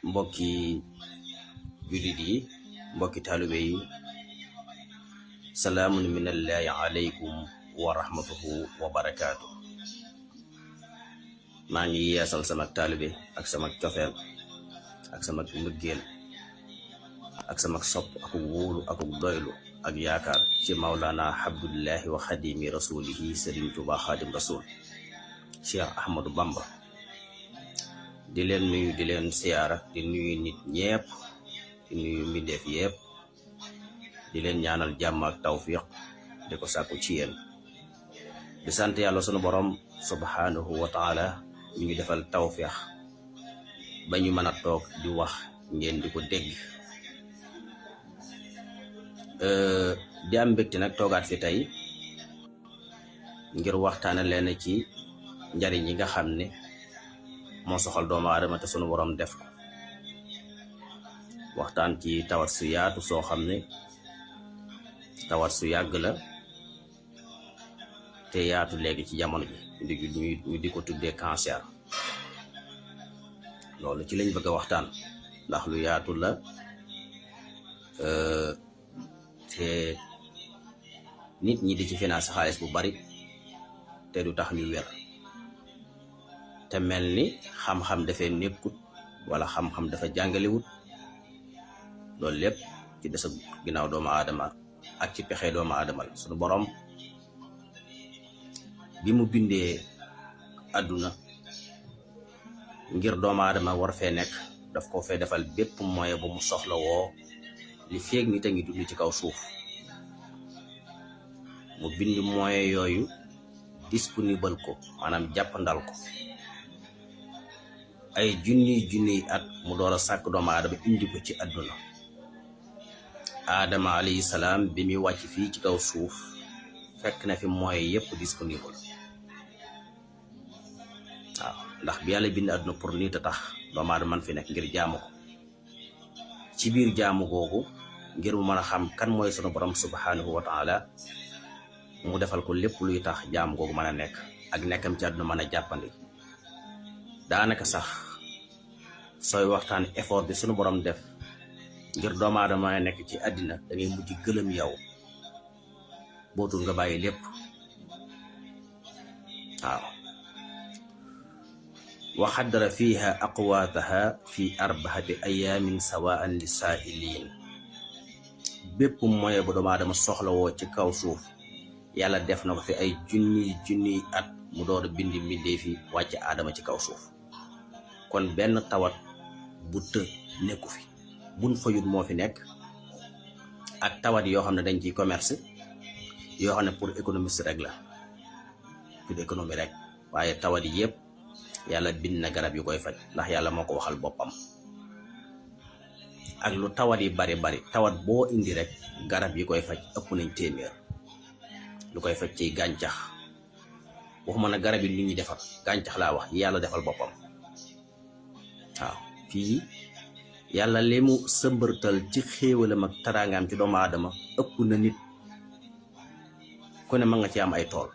mbokki julit yi mbokki taalibe yi salaamun minallahi alaykum wa rahmatuhu wa barakaatu. maa ngi yeesal sama taalibe ak sama cofeel ak sama mbëggeel ak sama sopp ak wóolu ak doylu ak yaakaar ci Mawlana Abdullahi wa xadimi rasulihi Sëriñ Tuubaa Xaadim Rasul Cheikh Ahmadou Bamba. di leen nuyu di leen siyaara di nuyu nit ñépp di nuyu mbindeef yépp di leen ñaanal jàmm ak tawfiq di ko sàkku ci yéen di sant yàlla sunu borom subhanahu wa taala ñu ngi defal tawfiq ba ñu mën a toog di wax ngeen di ko dégg. di am mbégte nag toogaat fi tey ngir waxtaane leen ci njariñ yi nga xam ne moo soxal doomu aadama te sunu borom def ko. waxtaan ci tawat su yaatu soo xam ne tawat su yàgg la te yaatu léegi ci jamono ji ñu di ko tuddee cancer. loolu ci lañ bëgg a waxtaan ndax lu yaatu la te nit ñi di ci financé xaalis bu bari te du tax ñu wér. te mel ni xam-xam dafay nekkut wala xam-xam dafa jàngalewut. loolu lépp ci des a ginnaaw doomu aadama ak ci pexe doomu aadama la. sunu borom bi mu bindee àdduna ngir doomu aadama war fee nekk daf ko fee defal bépp moyen bu mu soxla woo li feeg nit a ngi dund ci kaw suuf. mu bind moyen yooyu disponible ko maanaam jàppandal ko ay junniy at mu door a sàkk doomu aadama indi ko ci àdduna. Adama alayhi salaam bi muy wàcc fii ci kaw suuf fekk na fi moyen yépp disponible. waaw ndax bi yàlla bind àdduna pour nit a tax doomu aadama man fi nekk ngir jaamu ko. ci biir jaamu googu ngir mu mën a xam kan mooy sunu borom subhanahu wa taala mu defal ko lépp luy tax jaamu googu mën a nekk ak nekkam ci àdduna mën a jàppandi. daanaka sax sooy waxtaan effort bi sunu borom def ngir doomu aadama nekk ci àddina da ngay mujj gëlëm yow bootul nga bàyyi lépp. waaw wa xaddara fiha aqwaataha fi arbaxati ayaamin sawaan li saailiin. bépp moye bu doomu aadama soxla woo ci kaw suuf yàlla def na ko fi ay junniy at mu door a bind mbindee fi wàcce aadama ci kaw suuf. kon benn tawat bu të nekku fi. buñ fayut moo fi nekk ak tawat yoo xam ne dañ ciy commerce yoo xam ne pour économiste rek la pour économie rek. waaye tawat yi yëpp yàlla bind na garab yu koy faj ndax yàlla moo ko waxal boppam. ak lu tawat yi bari tawat boo indi rek garab yi koy faj ëpp nañ téeméer. lu koy faj ci gàncax waxuma na garab yi nit ñi defar gàncax laa wax yàlla defal boppam. waaw fii yàlla li mu sëmbërtal ci xéewalam ak taraangaam ci doomu aadama ëpp na nit ku ne ma nga ci am ay tool.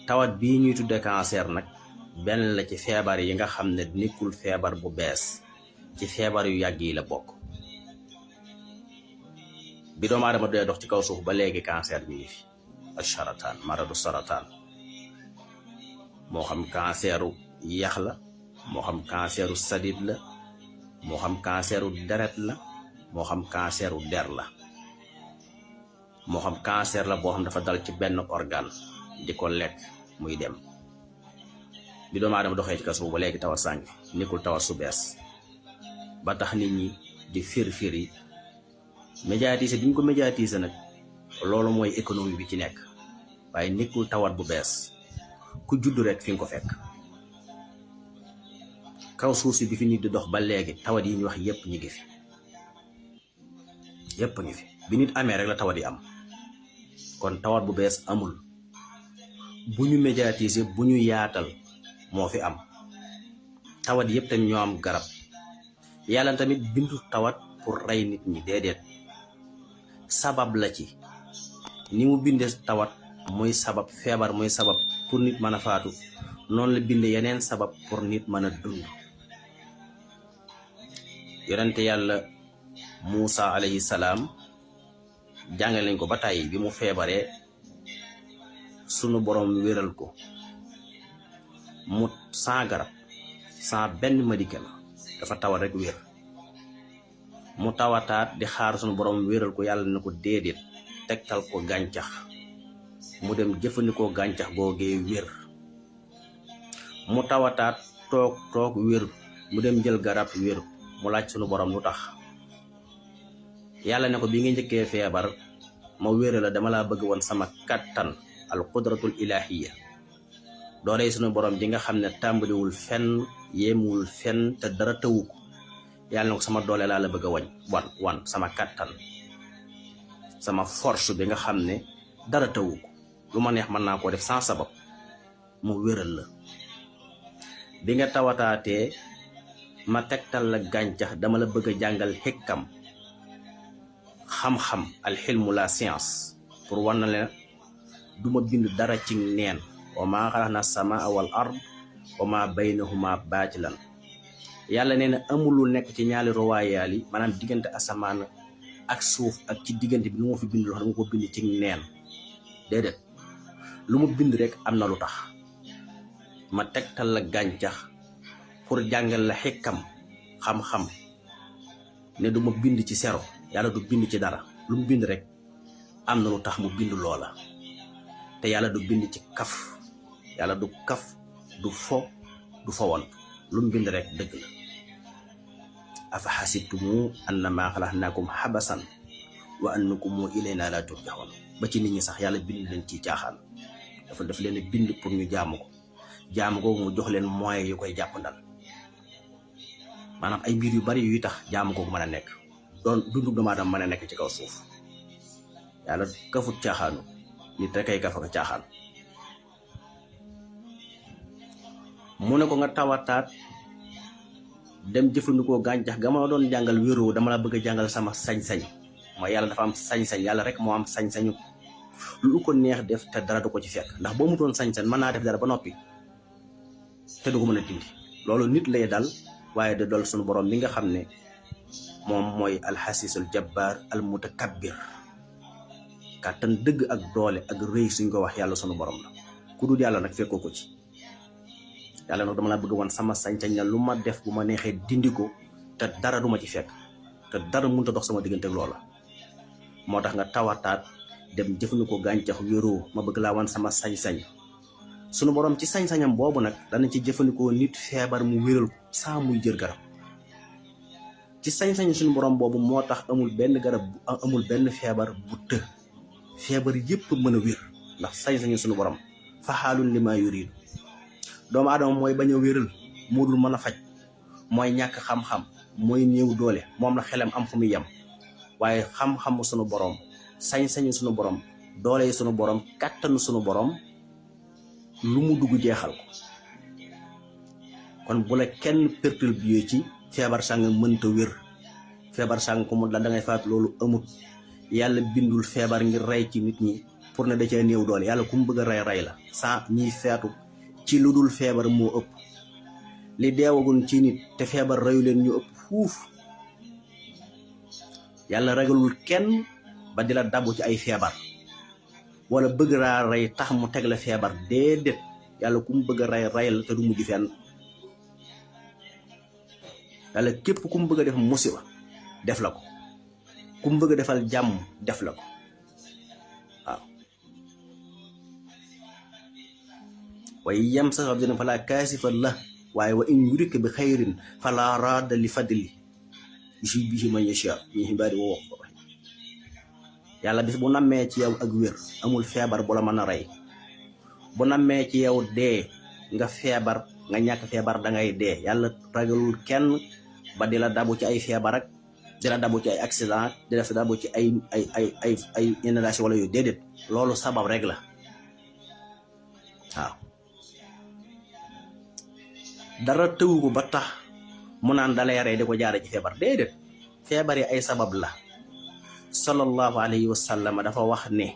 tawat bii ñuy tudde cancer nag benn la ci feebar yi nga xam ne nekkul feebar bu bees ci feebar yu yàgg yi la bokk. bi doomu aadama doy dox ci kaw suuf ba léegi cancer mi ngi fi. ak sarataan maradu sarataan moo xam canceru yax la moo xam canceru sadit la moo xam canceru deret la moo xam canceru der la moo xam cancer la boo xam dafa dal ci benn organe di ko lekk muy dem. bi doomu aadama doxee ci kaw suuf ba léegi tawat sàngi nekkul tawat su bees ba tax nit ñi di fir-firi médiatiser bi ñu ko médiatiser nag loolu mooy économie bi ci nekk waaye nekkul tawat bu bees ku judd rek fi nga ko fekk. kaw suuf si bi fi nit di dox ba léegi tawat yi ñu wax yépp ñi ngi fi yépp ngi fi. bi nit amee rek la tawat yi am. kon tawat bu bees amul. bu ñu médiatiser bu ñu yaatal moo fi am. tawat yépp tamit ñoo am garab. yàlla tamit bindu tawat pour rey nit ñi déedéet sabab la ci. ni mu bindee tawat muy sabab feebar muy sabab pour nit mën a faatu noonu la binde yeneen sabab pour nit mën a dund. yonente yàlla Muusa alayhi salaam jàngal nañ ko ba tàyyi bi mu feebaree sunu borom wéral ko mu sans garab sans benn médicament dafa tawat rek wér mu tawataat di xaar sunu borom wéral ko yàlla na ko déedéet tegtal ko gàncax mu dem jëfandikoo gàncax googee wér mu tawataat toog wér mu dem jël garab wér mu laaj sunu borom lu tax yàlla ne ko bi nga njëkkee feebar ma wéra la dama laa bëgg woon sama kattan al qudratul ilahiya dooley sunu borom ji nga xam ne tàmbaliwul fenn yéemuwul fenn te dara tëwu ko yàlla na ko sama doole laa la bëgg a wan sama kattan sama force bi nga xam ne dara tëwu ko lu ma neex mën naa koo def sans sabab mu wéral la bi nga tawataatee ma tegtal la gàncax dama la bëgg a jàngal xekkam xam-xam alxilmu la science pour war na leen duma bind dara ci neen wa maa xalaqna samaa wal ard wa maa baynahuma baatilan yàlla nee na amul lu nekk ci ñaari royal yi maanaam diggante asamaan ak suuf ak ci diggante bi lu ma fi bind loo xam dama ko bind ci neen déedéet lu mu bind rek am na lu tax ma tegtal la gàncax pour jàngal la xekkam xam-xam ne du ma bind ci sero yàlla du bind ci dara lu mu bind rek am na lu tax mu bind loola te yàlla du bind ci kaf yàlla du kaf du fo du fowon lu mu bind rek dëgg la afa xasibtumu annama xalaqnaakum xabasan wa annakum ilayna la turjaxoon ba ci nit ñi sax yàlla bind leen ci caaxaan daf leen bind pour ñu jaamu ko mu jox leen moyens yu koy jàppandal maanaam ay mbir yu bari yuy tax jaamu ko mën a nekk doon dundu doomu aadama mën a nekk ci kaw suuf yàlla kafut caaxaanu nit rek ay kaf ak caaxaan mu ne ko nga tawataat dem jëfandikoo gàncax ga ma doon jàngal wéroo dama la bëgg a jàngal sama sañ-sañ mooy yàlla dafa am sañ-sañ yàlla rek moo am sañ-sañu lu ko neex def te dara du ko ci fekk ndax boo mutoon sañ-sañ mën naa def dara ba noppi te du ko mën a dindi loolu nit lay dal waaye da dal suñu borom bi nga xam ne moom mooy alxasiisul jabbaar al mutakabbir kàttan dëgg ak doole ak rëy suñ ko wax yàlla sunu borom la ku dul yàlla nag fekkoo ko ci yàlla nag dama la bëgg woon sama sañ-sañ na lu ma def bu ma neexee dindi ko te dara du ma ci fekk te dara mënut a dox sama diggante ak loola moo tax nga tawataat dem jëfandikoo gàncax wéroo ma bëgg laa wan sama sañ-sañ sunu borom ci sañ-sañam boobu nag dana ci jëfandikoo nit feebar mu wéral ko saa muy jër garab ci sañ-sañ suñu borom boobu moo tax amul benn garab amul benn feebar bu të feebar yépp mën a wér ndax sañ-sañu suñu borom faxaalun li maa yuriidu doomu aadama mooy bañ a wéral moo dul mën a faj mooy ñàkk xam-xam mooy néew doole moom la xelam am fu muy yem waaye xam-xamu suñu borom sañ-sañu suñu borom doole yi suñu borom kàttanu suñu borom lu mu dugg jeexal ko kon bu la kenn perturbé ci feebar sàng mënta wér feebar sàng ko mu la da ngay faat loolu amut yàlla bindul feebar ngir rey ci nit ñi pour ne da cee néew doole yàlla ku mu bëgg a rey la sans ñiy feetu ci lu dul feebar moo ëpp li deewagun ci nit te feebar reyu leen ñu ëpp fuuf yàlla ragalul kenn ba di la dabu ci ay feebar wala bëgg raa rey tax mu teg la feebar déedéet yàlla ku mu bëgg a rey la te du mujj fenn yàlla képp ku mu bëgg a def musiba def la ko ku mu bëgg a defal jàmm def la ko waaw waaye yem sa xam dina falaa kaasifa la waaye wa in yuridka bi xayrin falaa raadda li fadli yusiibu bihi man yashaa min ibaadihi wa huwa rahim yàlla bis bu nammee ci yow ak wér amul feebar bu la mën a rey bu nammee ci yow dee nga feebar nga ñàkk feebar da ngay dee yàlla ragalul kenn ba di la dabu ci ay feebar ak di la dabu ci ay accident di la dabu ci ay inondation wala yooyu déedéet loolu sabab rek la waaw dara tëwu ko ba tax mu naan dalay rey di ko jaare ci feebar déedéet feebar yi ay sabab la sallallahu alayhi wa sallam dafa wax ne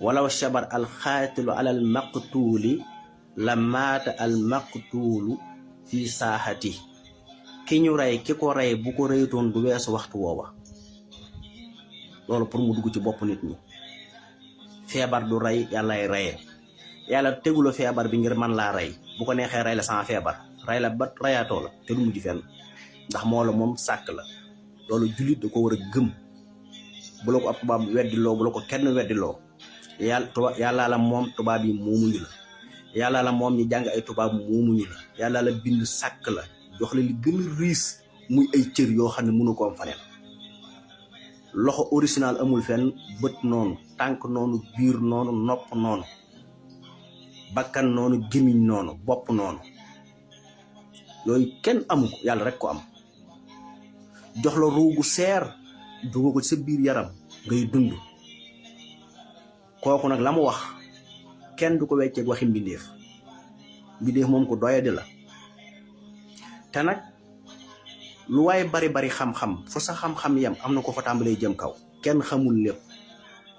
walaw shabar alxaatilu ala almaqtuuli la maata al maqtuulu fi saaxati ki ñu rey ki ko rey bu ko reytoon du weesu waxtu woowa. loolu pour mu dugg ci bopp nit ñi. feebar du rey yàllay reye. yàlla tegula feebar bi ngir man laa rey bu ko neexee rey la sans feebar rey la ba reyaatoo la te du mujj fenn ndax moo la moom sàkk la. loolu jullit da ko war a gëm bu la ko ab tubaab weddiloo bu la ko kenn weddiloo. yàlla la moom tubaab yi moomuñu la. yàlla la moom ñi jàng ay tubaab moomuñu la. yàlla la bind sàkk la jox la li gën a riis muy ay cër yoo xam ne mënu ko am faneen. loxo original amul fenn, bët noonu, tànk noonu, biir noonu, nopp noonu, bakkan noonu, gémmiñ noonu, bopp noonu. yooyu kenn amu ko, yàlla rek ko am. jox la ruugu seer dugal ko ci sa biir yaram ngay dund. kooku nag la mu wax kenn du ko wecceeg waxi mbindeef. mbindeef moom ko doyadi la. te nag lu waay bari bari xam-xam fu sa xam-xam yam am na ko fa tàmbalee jëm kaw. kenn xamul lépp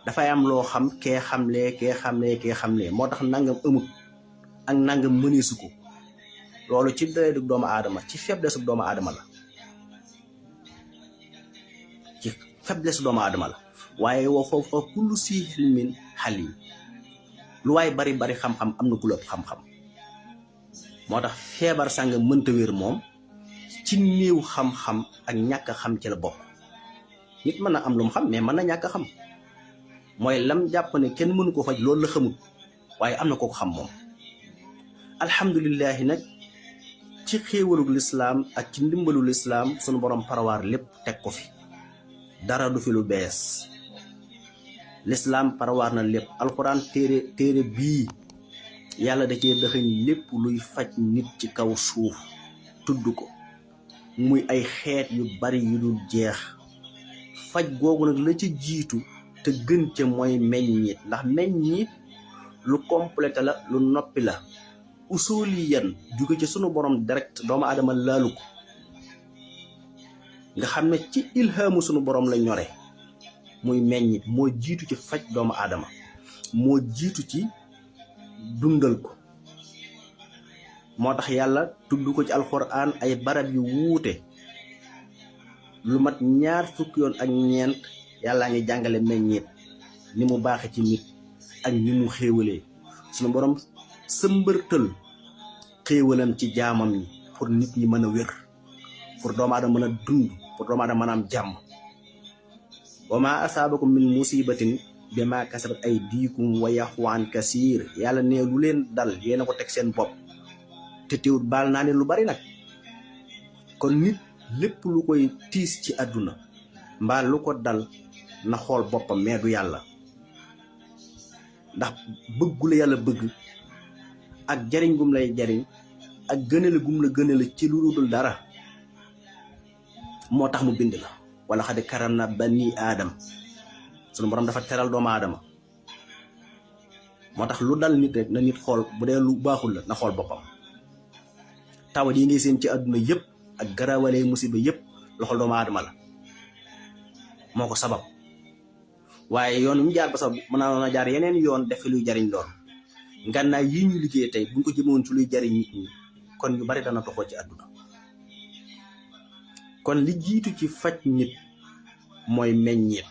dafay am loo xam kee xamlee kee xamlee kee xamlee moo tax nangam amut ak nangam mëneesu ko. loolu ci doyadi doomu aadama ci faiblesse doomu aadama la. ci faiblesse doomu aadama la. waaye woo foofu kullu si xilmin xalim lu waay bari bari xam-xam am na ku la xam-xam. moo tax feebar sàngam mënta wér moom ci néew xam-xam ak ñàkk xam ci la bokk. nit mën na am lu mu xam mais mën na ñàkk xam mooy lam jàpp ne kenn mënu ko faj loolu la xamut waaye am na ko xam moom. alhamdulilahi nag ci xéewalug lislaam ak ci ndimbalu lislaam sunu borom parawaar lépp teg ko fi. dara du fi lu bees. lislaam parawaar na lépp. alxuraan téere bii yàlla da cee dëxëñ lépp luy faj nit ci kaw suuf tudd ko muy ay xeet yu bari yu dul jeex. faj googu nag la ci jiitu te gën ca mooy meññiit ndax meññiit lu complété la lu noppi la. usuliyan jóge ci sunu borom direct doomu aadama laalu ko nga xam ne ci ilhaamu sunu borom la ñore. muy meññiit moo jiitu ci faj doomu aadama moo jiitu ci dundal ko. moo tax yàlla tudd ko ci alxuraan ay barab yu wuute lu mat 2 fukki yoon ak ñeent yàllaa ngi jàngale meññiit ni mu baaxe ci nit ak ni mu xéewalee. sunu borom sëmbërtël xéewalam ci jaamam ñi pour nit ñi mën a wér, pour doomu aadama mën a dund, pour doomu aadama mën a am jàmm. wa ma asaabakum min musibatin bima kasabat aydikum wa yaxfu an kasiir. yàlla ne lu leen dal yéen a ko teg seen bopp te teewut baal naa leen lu bari nag. kon nit lépp lu koy tiis ci àdduna mbaa lu ko dal na xool boppam mais du yàlla. ndax bëggula yàlla bëgg ak jariñ gum lay jariñ ak gënale gum la gënale ci lu dul dara moo tax mu bind la. wala xad karamna bani aadam. sunu borom dafa teral doomu aadama moo tax lu dal nit rek na nit xool bu dee lu baaxul la na xool boppam. tawat yi ngay seen ci àdduna yëpp ak garawalee musiba yëpp loxol doomu aadama la moo ko sabab. waaye yoon mu jaar ba sabab mën naa jaar yeneen yoon def luy jariñ lool. ngànnaay yi ñu liggéey tey buñ ko jëmewoon ci luy jariñ nit ñi kon ñu bari dana toxoo ci àdduna. kon li jiitu ci faj nit mooy meññeet.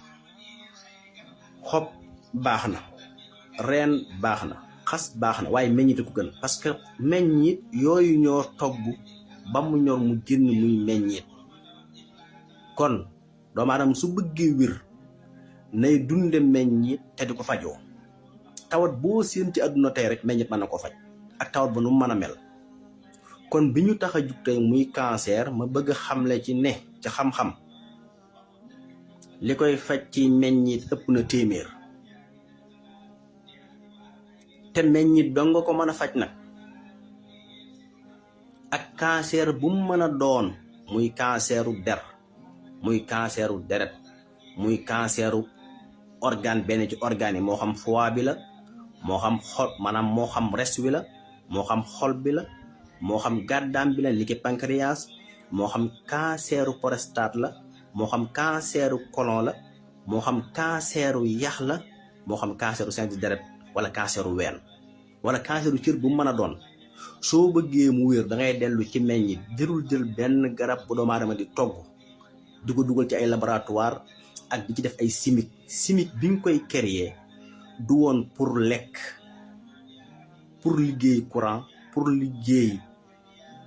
xob baax na, reen baax na, xas baax na, waaye meññit ko gën parce que meññit yooyu ñoo togg ba mu ñor mu génn muy meññeet. kon doomu aadama su bëggee wér nay dunde meññit te di ko fajoo. tawat boo seen ci àdduna tey rek meññit mën na ko faj ak tawat ba nu mu mën a mel. kon bi ñu tax a jug tey muy cancer ma bëgg a xamle ci ne ci xam-xam li koy faj ci meññit ëpp na 100. te meññit dong nga ko mën a faj nag. ak cancer bu mu mën a doon muy canceru der, muy canceru deret, muy canceru organe benn ci organe yi moo xam foie bi la, moo xam xol maanaam moo xam res wi la, moo xam xol bi la, moo xam gàddaam bi la liquide pancréas, moo xam canceru prostate la, moo xam canceru colon la, moo xam canceru yax la, moo xam canceru sein de deret wala canceru ween. wala canceru cër bu mën a doon soo bëggee mu wér da ngay dellu ci meññit jërul jël benn garab bu doomu aadama di togg di ko dugal ci ay laboratoire ak di ci def ay chimique bi nga koy créer du woon pour lekk, pour liggéey courant, pour liggéey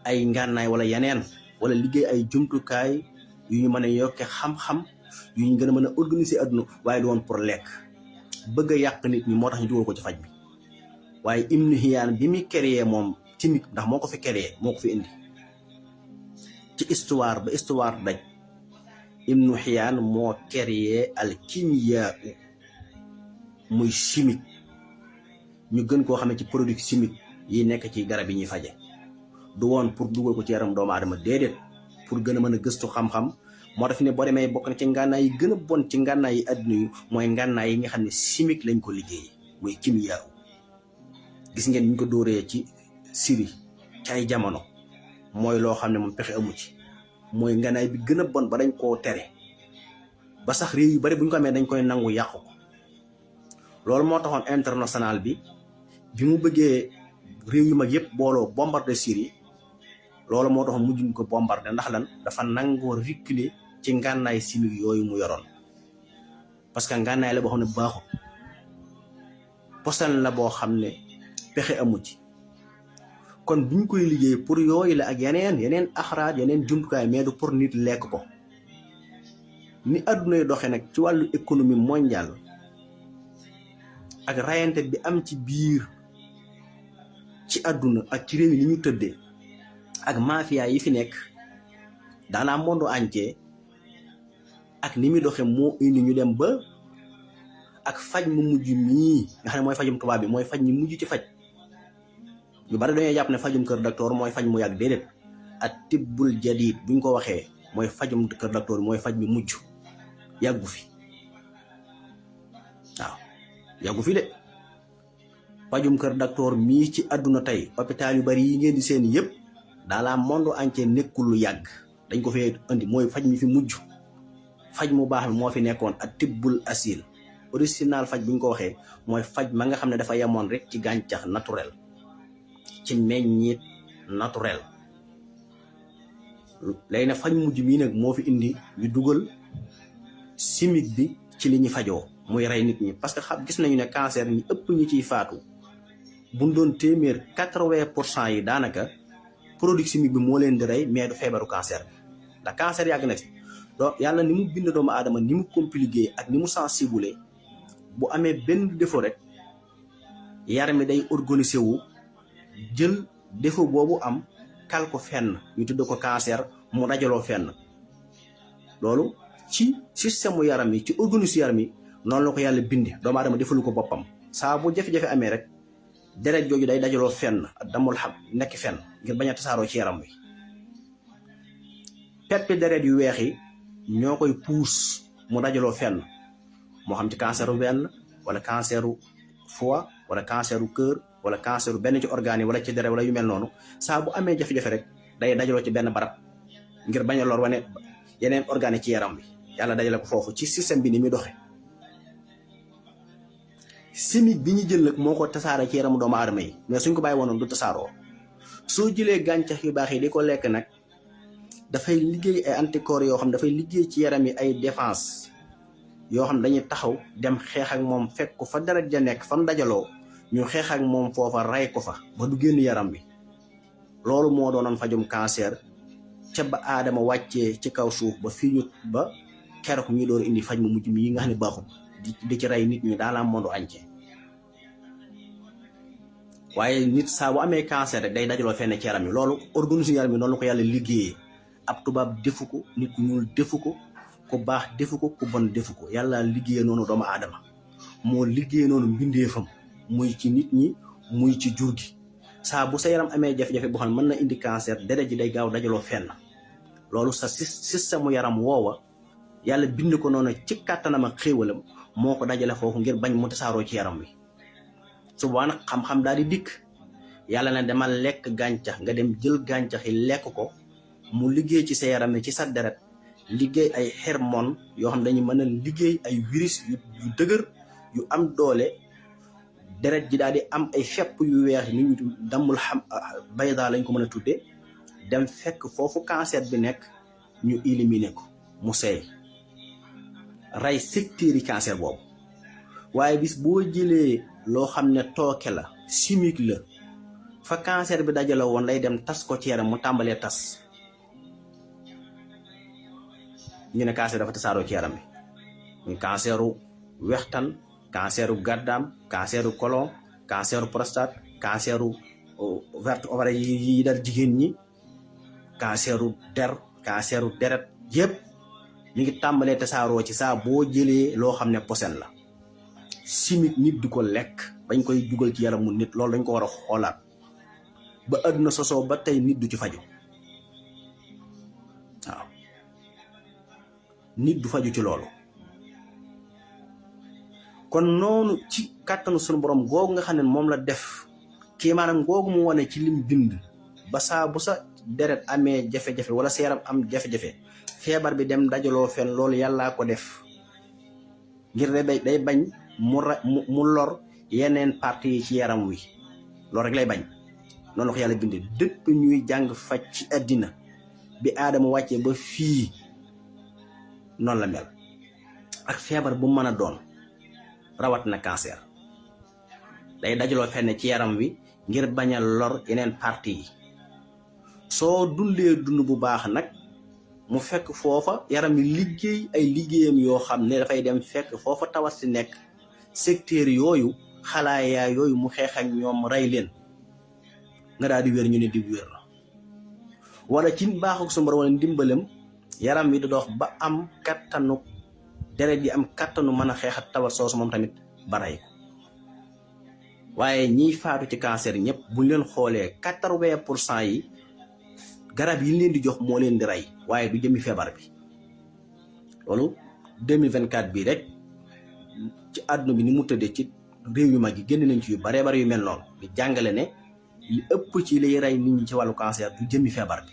ay ngànnaay wala yeneen, wala liggéey ay jumtukaay yu ñu mën a yokke xam-xam yu ñu gën a mën a organiser adduna, waaye du woon pour lekk. bëgg a yàq nit ñi moo tax ñu dugal ko ci faj bi. waaye Ibnu Hiyaan bi muy créé moom chimique, ndax moo ko fi créé moo ko fi indi ci histoire ba histoire daj. Ibnu Hiyaan moo créé al kimia muy chimique, ñu gën koo xamee ci produit chimique yi nekk ci garab yi ñuy faje. du woon pour dugal ko ci yaram doomu aadama, déedéet, pour gën a mën a gëstu xam-xam. moo tax ne boo demee bokk na ci ngànnaay yi gën a bon ci ngànnaay yi adduna yi mooy ngànnaay yi nga xam ne chimique lañ ko liggéey muy kimia. gis ngeen ñu ko dóoree ci Syrie ci ay jamono, mooy loo xam ne moom pexe amu ci, mooy ngànnaay bi gën a bon ba dañ koo tere, ba sax réew yu bari bu ñu ko amee dañ koy nangu yàqu ko. loolu moo taxoon international bi mu bëggee réew yu mag yëpp booloo bombardé Syrie, loolu moo taxoon mujjuñ ko bombardé. ndax lan? dafa nangoo reculer ci ngànnaay chimique yooyu mu yoroon, parce que ngànnaay la boo xam ne baaxul, posan la boo xam ne pexe amu ci. kon bu ñu koy liggéey pour yooyu la ak yeneen axraat, yeneen jumtukaay, mais du pour nit lekk ko. ni adduna yi doxee nag ci wàllu économie mondiale ak rayante bi am ci biir ci adduna ak ci réew yi ni ñu tëddee ak mafia yi fi nekk dans le monde entier, ak ni muy doxee moo indi ñu dem ba ak faj mu mujj mii nga xam ne mooy fajum tubaab bi, mooy faj ñu mujj ci faj. ñu bari dañuy jàpp ne fajum kër docteur mooy faj mu yàgg, déedéet. at tibbul jadid buñ ko waxee mooy fajum kër docteur, mooy faj bi mujj, yàggu fi. waaw yàggu fi de. fajum kër docteur mii ci àdduna tey, hôpital yu bari yi ngeen di seen yëpp dans le monde entier nekkul lu yàgg, dañ ko fee indi, mooy faj mi fi mujj. faj mu baax mi moo fi nekkoon at tibbul asil. original faj buñ ko waxee mooy faj ma nga xam ne dafa yemoon rek ci gàncax naturel, ci meññit naturel. léegi nag faj mujj mii nag moo fi indi ñu dugal chimique bi ci li ñu fajoo, muy rey nit ñi. parce que gis nañu ne cancer ñi ëpp ñi ciy faatu buñ doon téeméer 80% yi daanaka produit chimique bi moo leen di rey, mais du feebaru cancer bi. ndax cancer yàgg na fi. donc yàlla ni mu bind doomu aadama, ni mu compliqué ak ni mu sensible, bu amee benn défaut rek yaram mi day organisé wu jël défaut boobu am kal ko fenn, ñu tudd ko cancer, mu dajaloo fenn. loolu ci système mu yaram yi, ci organisme yaram yi noonu la ko yàlla bindi. doomu aadama defalu ko boppam. saa bu jafe-jafe amee rek deret jooju day dajaloo fenn, damul xam nekk fenn ngir bañ a tasaaroo ci yaram wi. peppi deret yu weex yi ñoo koy puus mu dajaloo fenn, moo xam ci canceru benn wala canceru foie wala canceru cœur wala canceru benn ci organe yi wala ci deret wala yu mel noonu. saa bu amee jafe-jafe rek day dajaloo ci benn barab ngir bañ a lor wane yeneen organe ci yaram bi. yàlla dajale ko foofu ci système bi ni muy doxe. chimique bi ñu jël nag moo ko tasaare ci yaramu doomu aadama yi, mais suñ ko bàyyi woon du tasaaroo. soo jëlee gàncax yu baax yi di ko lekk nag, dafay liggéey ay anticorps yoo xam dafay liggéey ci yaram yi ay défense yoo xam dañuy taxaw dem xeex ak moom, fekk ko fa deret ja nekk fa mu dajaloo, ñu xeex ak moom foofa rey ko fa ba du génn yaram bi. loolu moo doonoon fajum cancer ca ba aadama wàccee ci kaw suuf ba fii ñu ba keroog ñuy door indi faj mu mujj mi yi nga xam ne baaxul di ci rey nit ñi dans le monde entier. waaye nit saa bu amee cancer rek day dajaloo fenn ci yaram yi. loolu organisme yaram yi noonu la ko yàlla liggéeyee. ab tubaab defu ko, nit ku ñuul defu ko, ku baax defu ko, ku bon defu ko. yàlla liggéeyee noonu doomu aadama, moo liggéeyee noonu mbindeefam, muy ci nit ñi muy ci jur gi. saa bu sa yaram amee jafe-jafe boo xam ne mën na indi cancer, deret ji day gaaw dajaloo fenn. loolu sa système mu yaram woowa yàlla bind ko noonu ci kàttanam ak xéewalam moo ko dajale foofu ngir bañ mu tasaaroo ci yaram wi. su boobaa nag xam-xam daal di dikk. yàlla na demal lekk gàncax, nga dem jël gàncax yi lekk ko, mu liggéey ci sa yaram ne ci sa deret, liggéey ay hormones yoo xam dañu mën a liggéey ay virus yu dëgër yu am doole deret ji daal di am ay fepp yu weex ni ñu dammul xam bayda lañ ko mën a tuddee dem fekk foofu cancer bi nekk ñu éliminer ko mu seey rey secteur yi cancer boobu. waaye bis boo jëlee loo xam ne tooke la chimique la fa cancer bi dajale woon lay dem tas ko ci yaram mu tàmbalee tas ñu ne cancer dafa tasaaroo ci yaram bi muy canceru wextan canceru gàddaam canceru colon canceru prostate canceru verte ovaire yi dal jigéen ñi canceru der canceru deret yëpp mi ngi tàmbalee tasaaroo ci saa boo jëlee loo xam ne posen la chimique nit du ko lekk bañ koy dugal ci yaramu nit loolu dañ ko war a xoolaat ba àdduna sosoo ba tey nit du ci faju waaw nit du faju ci loolu. kon noonu ci kàttanu sunu borom googu nga xam ne moom la def kii maanaam googu mu wane ci lim bind ba saa bu sa deret amee jafe-jafe wala sa yaram am jafe-jafe feebar bi dem dajaloo fen loolu yàllaa ko def ngir day bañ mu lor yeneen parti yi ci yaram wi loolu rek lay bañ noonu la ko yàlla bindee dëpp ñuy jàng faj ci àddina bi aadama wàccee ba fii noonu la mel ak feebar bu mën a doon rawat na cancer day dajaloo fenn ci yaram wi ngir bañ a lor yeneen parti yi soo dundee dund bu baax nag mu fekk foofa yaram yi liggéey ay liggéeyam yoo xam ne dafay dem fekk foofa tawat si nekk secteur yooyu xalaayaa yooyu mu xeex ak ñoom rey leen nga daal di wér ñu ne di wér la wala ci baaxuk su borom wala ndimbalam yaram wi di dox ba am kattanu deret yi am kattanu mën a xeex ak tawat soosu moom tamit ba rey ko waaye ñiy faatu ci cancer ñëpp buñ leen xoolee 80% yi garab yi leen di jox moo leen di rey waaye du jëmi feebar bi loolu 2024 bii rek ci àdduna bi ni mu tëddee ci réew yu mag yi génn nañ ci yu baree bari yu mel noonu di jàngale ne li ëpp ci liy rey nit ñi ci wàllu cancer du jëmi feebar bi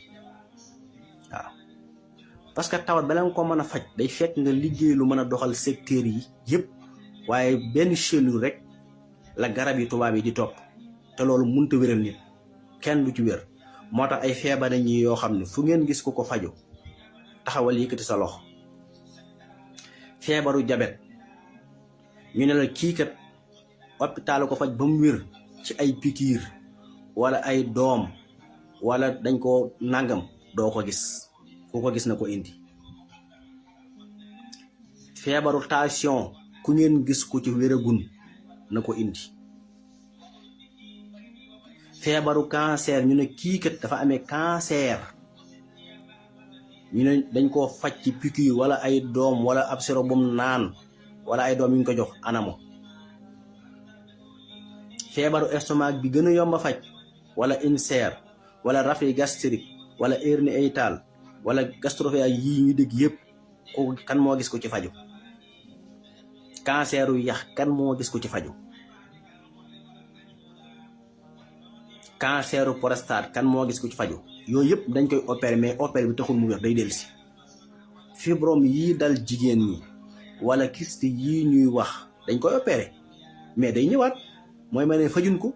waaw parce que tawat bala nga ko mën a faj day fekk nga liggéey lu mën a doxal secteur yi yëpp waaye benn cellule rek la garab yi tubaab yi di topp te loolu mënut a wéral nit kenn du ci wér moo tax ay feebar ñi yoo xam ne fu ngeen gis ko faju taxawal yëkkati sa loxo feebaru jabet ñu ne la kii kat hôpital ko faj ba mu wér ci ay pikiir wala ay doom wala dañ ko nangam doo ko gis ku ko gis na ko indi feebaru tension ku ngeen gis ko ci wéragun na ko indi feebaru cancer ñu ne kii kat dafa amee cancer ñu ne dañ koo faj ci piqûre wala ay doom wala ab sirop bu mu naan wala ay doom yu ñu ko jox anamo feebaru estomac bi gën a yomb a faj wala ulcère wala reflux gastrique wala hernie hiatale wala gastrophéa yii ñu dégg yëpp kooku kan moo gis ko ci faju canceru yax kan moo gis ko ci faju canceru prostate kan moo gis ko ci faju yooyu yëpp dañ koy opérer mais opérer bi taxul mu wér day dellusi fibrome yii dal jigéen ñi wala kyste yii ñuy wax dañ koy opérer mais day ñëwaat mooy ma ne fajuñ ko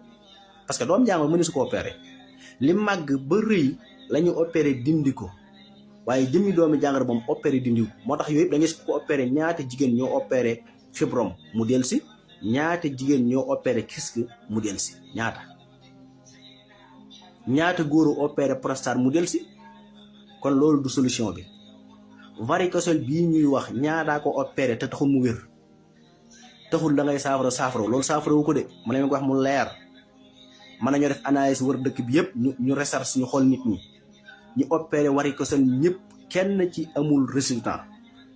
parce que doom jàngoro mënu su ko opérer li màgg ba rëy la ñu opérer dindi ko waaye jëmmi doomi jàngoro moom opérer dindi ko moo tax yooyu yëpp da ngay ko opérer ñaata jigéen ñoo opérer fibrome mu dellusi ñaata jigéen ñoo opérer kyste mu dellusi ñaata góoru opéré prostate mu dellusi kon loolu du solution bi varicocèle bii ñuy wax ñaataa ko opéré te taxul mu wér taxul da ngay saafara loolu saafara wu ko de mu ne ko wax mu leer mën nañoo def analyse wër dëkk bi yëpp ñu recherche ñu xool nit ñi ñu opéré varicocèle ñëpp kenn ci amul résultat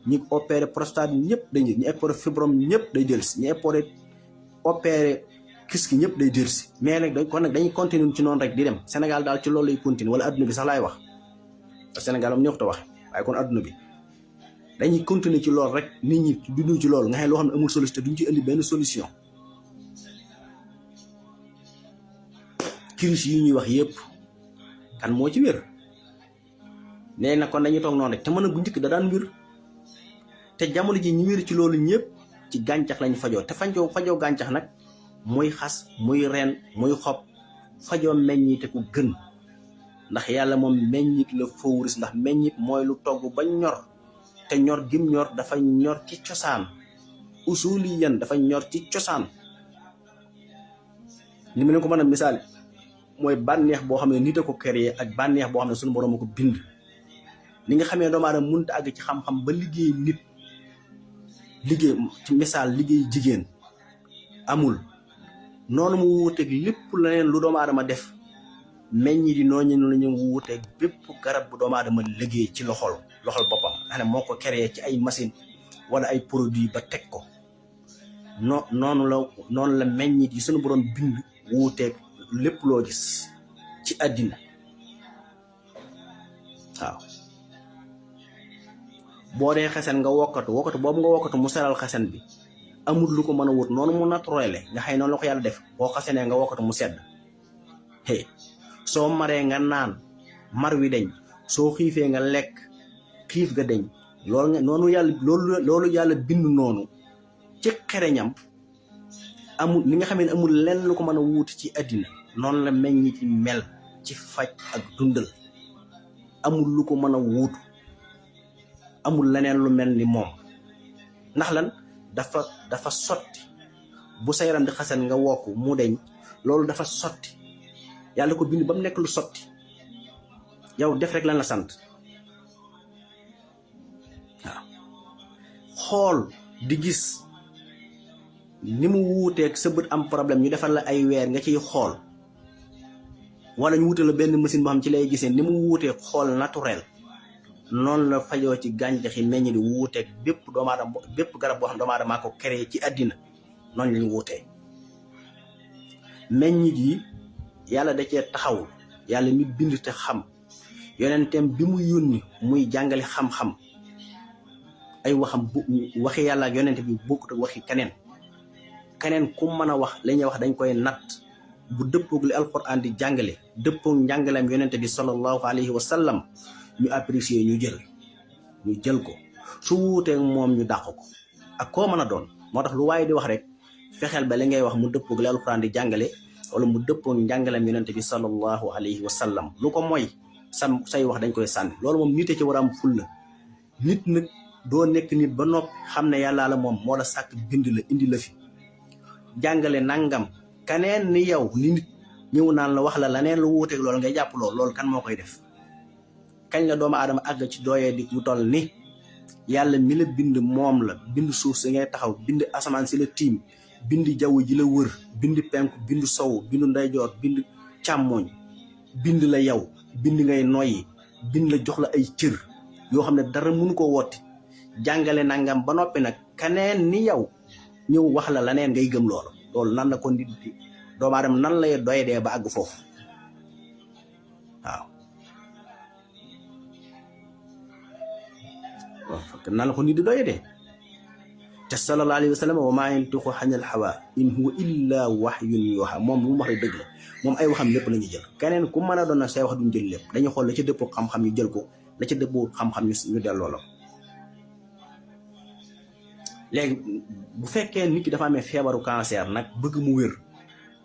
ñi opéré prostate ñëpp dañuy ñu opéré fibrome ñëpp day dellusi ñu opéré kis ki ñëpp day dellusi mais nag kon nag dañuy continuer ci noonu rek di dem Sénégal daal ci loolu lay continuer wala adduna bi sax laay wax Sénégal am ñoo ko wax waaye kon adduna bi dañuy continuer ci loolu rek nit ñi dundu ci loolu nga xam loo xam ne amul solution te duñ ci indi benn solution crise yi ñuy wax yëpp kan moo ci wér nee na kon dañuy toog noonu rek te mën a bu njëkk da daan wér te jamono ji ñu wér ci loolu ñëpp ci gàncax lañu fajoo te fajoo gàncax nag muy xas muy ren muy xob fajoo meññite ku gën ndax yàlla moom meññit la fawris ndax meññit mooy lu togg ba ñor te ñor gim ñor dafa ñor ci cosaan usuliyan dafa ñor ci cosaan ni mu leen ko mën a misaal mooy bànneex boo xam ne nit a ko créé ak bànneex boo xam ne suñu borom a ko bind ni nga xamee doomu aadama mënut a àgg ci xam-xam ba liggéey nit liggéey ci misaal liggéey jigéen amul noonu mu wuuteeg lépp leneen lu doomu aadama def meññi di nooñu la ñu wuuteeg bépp garab bu doomu aadama liggéey ci loxol boppam nga xam ne moo ko créé ci ay machine wala ay produit ba teg ko noonu la meññit yi suñu borom bind wuuteeg lépp loo gis ci àddina waaw boo dee xesen nga wokkatu boobu nga wokkatu mu seral xesen bi amul lu ko mën a wut noonu mu naturel nga xëy noonu la ko yàlla def boo xasenee nga wokkatu mu sedd soo maree nga naan mar wi deñ soo xiifee nga lekk xiif ga deñ loolu yàlla bind noonu ci xereñam amul li nga xam ne amul lenn lu ko mën a wuuti ci àddina noonu la meññi ci mel ci faj ak dundal amul lu ko mën a wuutu amul leneen lu mel ni moom ndax lan dafa sotti bu sa yaram di xasan nga wokk mu deñ loolu dafa sotti yàlla ko bind ba mu nekk lu sotti yow def rek lan la sant waaw xool di gis ni mu wuuteeg sa bët am problème ñu defal la ay weer nga ciy xool wala ñu wuute la benn machine boo xam ci lay gisee ni mu wuuteeg xool naturel noonu la fajoo ci gàncax yi meññ di wuuteeg bépp garab boo xam doomu aadama ko créé ci àddina noonu lañu wuutee meññit yi yàlla da cee taxawul yàlla mi bind te xam yonenteem bi mu yónni muy jàngale xam-xam ay waxam waxi yàlla ak yonente bi bokkut ak waxi keneen ku mën a wax la ñuy wax dañ koy natt bu dëppoog li alquran di jàngale dëppoog njàngaleem yonente bi sallallahu alayhi wa sallam ñu apprécier ñu jël ko su wuuteeg moom ñu dàq ko ak koo mën a doon moo tax lu waaye di wax rek fexeel ba li ngay wax mu dëppoog li alquran di jàngale wala mu dëppoog njàngaleem yonente bi sallallahu alayhi wa sallam lu ko mooy say wax dañ koy sànni loolu moom nit a ci war a am fulla nit nag doo nekk nit ba noppi xam ne yàllaa la moom moo la sàkk bind la indi la fi jàngale nangam kaneen ni yow ni nit ñëw naan la wax la leneen lu wuuteeg loolu ngay jàpp loolu kan moo koy def kañ la doomu aadama àgg ci dooyee di lu toll ni yàlla mi la bind moom la bind suuf si ngay taxaw bind asamaan si la tiim bind jaww ji la wër bind penku bind sow bind ndeyjoor bind càmmooñ bind la yow bind ngay noyyi bind la jox la ay cër yoo xam ne dara mënu ko wotti jàngale nangam ba noppi nag kaneen ni yow ñëw wax la leneen ngay gëm loolu nan la ko nit di doomu aadama nan lay doy dee ba àgg foofu waaw nan la ko nit di doy dee te sallallahu alayhi wa sallam wa maa yantiqu anil hawaa in huwa illa wahyun yuuhaa moom lu mu wax rek dëgg la moom ay waxam lépp la ñuy jël keneen ku mën a doon na say wax duñ jël lépp dañuy xool la ci dëppoo xam-xam ñu jël ko la ci dëppoo xam-xam ñu delloo la léegi bu fekkee nit ki dafa amee feebaru cancer nag bëgg mu wér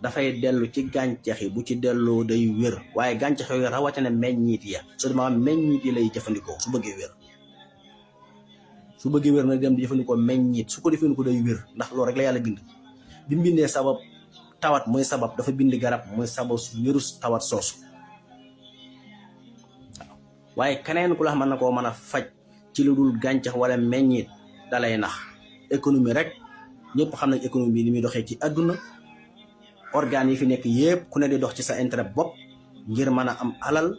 dafay dellu ci gàncax yi bu ci delloo day wér waaye gàncax yooyu rawatina meññiit ya su dama meññiit yi lay jëfandikoo su bëggee wér na dem di jëfandikoo meññiit su ko jëfandikoo day wér ndax loolu rek la yàlla bind bi mu bindee sabab tawat mooy sabab dafa bind garab mooy sabab wérus tawat soosu waaye keneen ku la xam na koo mën a faj ci lu dul gàncax wala meññiit dalay nax économie rek ñëpp xam nañ économie bi ni muy doxee ci àdduna organes yi fi nekk yëpp ku ne di dox ci sa intérêt bopp ngir mën a am alal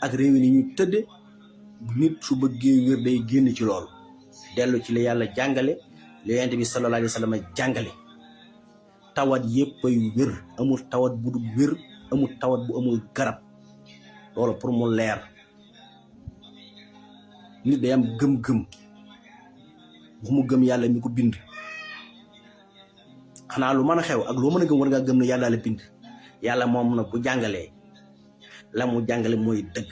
ak réew yi ni ñu tëdd nit su bëggee wér day génn ci loolu dellu ci li yàlla jàngale li yonent bi sallallahu alayhi wa sallam jàngale tawat yëpp ay wér amul tawat bu dul wér amul tawat bu amul garab loolu pour mu leer nit day am gëm-gëm bu mu gëm yàlla mi ko bind xanaa lu mën a xew ak loo mën a gëm war ngaa gëm ne yàlla la bind yàlla moom nag bu jàngalee la mu jàngale mooy dëgg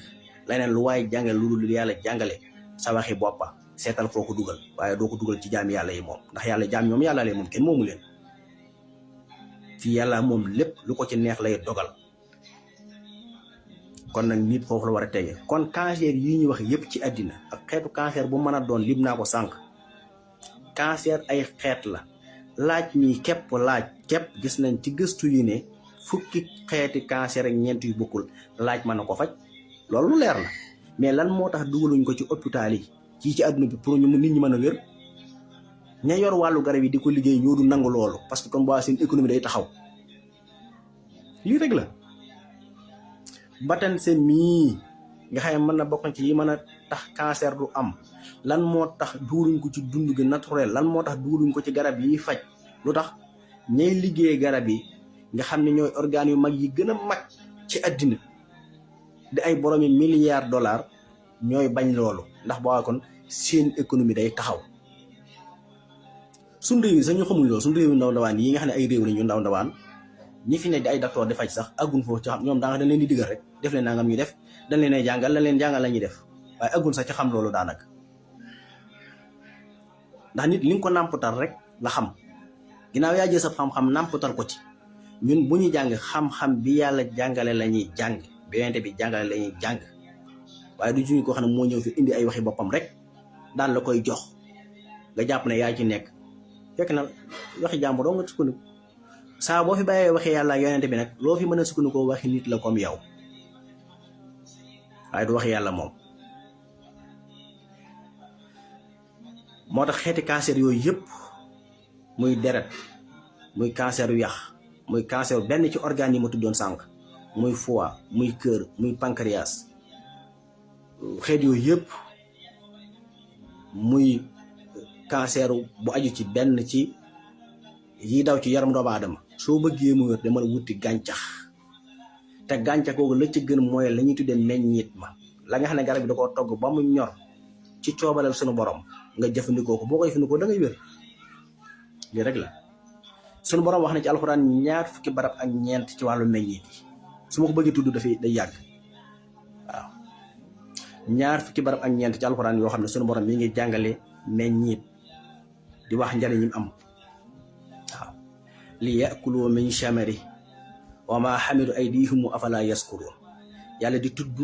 leneen lu waaye jàngale lu dul yàlla jàngale sa waxi boppa seetal foo ko dugal waaye doo ko dugal ci jaam yàlla yi moom ndax yàlla jaam ñoom yàlla leen moom kenn moomu leen fi yàlla moom lépp lu ko ci neex lay dogal kon nag nit foofu la war a tege kon cancer yi ñu wax yépp ci àddina ak xeetu cancer bu mën a doon lim naa ko sànq cancer ay xeet la laaj mi képp laaj képp gis nañ ci gëstu yi ne fukki xeeti cancer ak ñeent yu bokkul laaj mën na ko faj loolu lu leer la mais lan moo tax dugaluñ ko ci hôpital yi ci àdduna bi pour ñu nit ñi mën a wér ña yor wàllu garab yi di ko liggéey ñoo du nangu loolu parce que comme waa seen économie day taxaw lii rek la batan seen mii nga xam ne mën na bokk ci yi mën a tax cancer du am lan moo tax dugaluñ ko ci dund gi naturel lan moo tax dugaluñ ko ci garab yi faj lu tax ñay liggéey garab yi nga xam ne ñooy organes yu mag yi gën a mag ci àddina di ay boroomi milliards dollars ñooy bañ loolu ndax boo kon seen économie day taxaw suñ réew yi sax ñu xamul loolu suñ réew yu ndaw ndawaan yi nga xam ne ay réew la ñu ndaw ndawaan ñi fi ne di ay docteur di faj sax aggun foofu ci xam ñoom daanaka dañ leen di digal rek def leen nangam ñuy def dañ leen ay jàngal lañ leen jàngal la ñuy def waaye aggun sax ci xam loolu daanaka ndax nit li nga ko nàmpatal rek la xam ginnaaw yaa jël sa xam-xam nàmpatal ko ci ñun bu ñu jàng xam-xam bi yàlla jàngale la ñuy jàng bi yonent bi jàngale la ñuy jàng waaye du juñu ko xam ne moo ñëw fi indi ay waxi boppam rek daan la koy jox nga jàpp ne yaa ci nekk fekk na waxi jàmbur doo nga sukkandiku saa boo fi bàyyee waxi yàlla ak yonent bi nag loo fi mën a sukkandikoo waxi nit la comme yow waaye du waxi yàlla moom moo tax xeeti cancer yooyu yëpp muy deret muy cancer yu yax muy cancer benn ci organes yi ma tuddoon sànq muy foie muy cœur muy pancréas xeet yooyu yëpp muy cancer bu aju ci benn ci yi daw ci yaram doomu aadama soo bëggee mu wér dama wuti gàncax te gàncax googu la ci gën mooy la ñuy tuddee meññit ma la nga xam ne garab bi da koo togg ba mu ñor ci coobalal sunu borom nga jëfandikoo ko boo koy jëfandikoo da ngay wér lii rek la sunu borom wax na ci alxuraan ñaar fukki barab ak ñeent ci wàllu meññit yi su ma ko bëggee tudd dafay day yàgg waaw ñaar fukki barab ak ñeent ci alxuraan yoo xam ne sunu borom mi ngi jàngale meññit di wax njariñ ñi am waaw li yakulu min chamari wa ma xamilu aydihim afala yaskuruun yàlla di tudd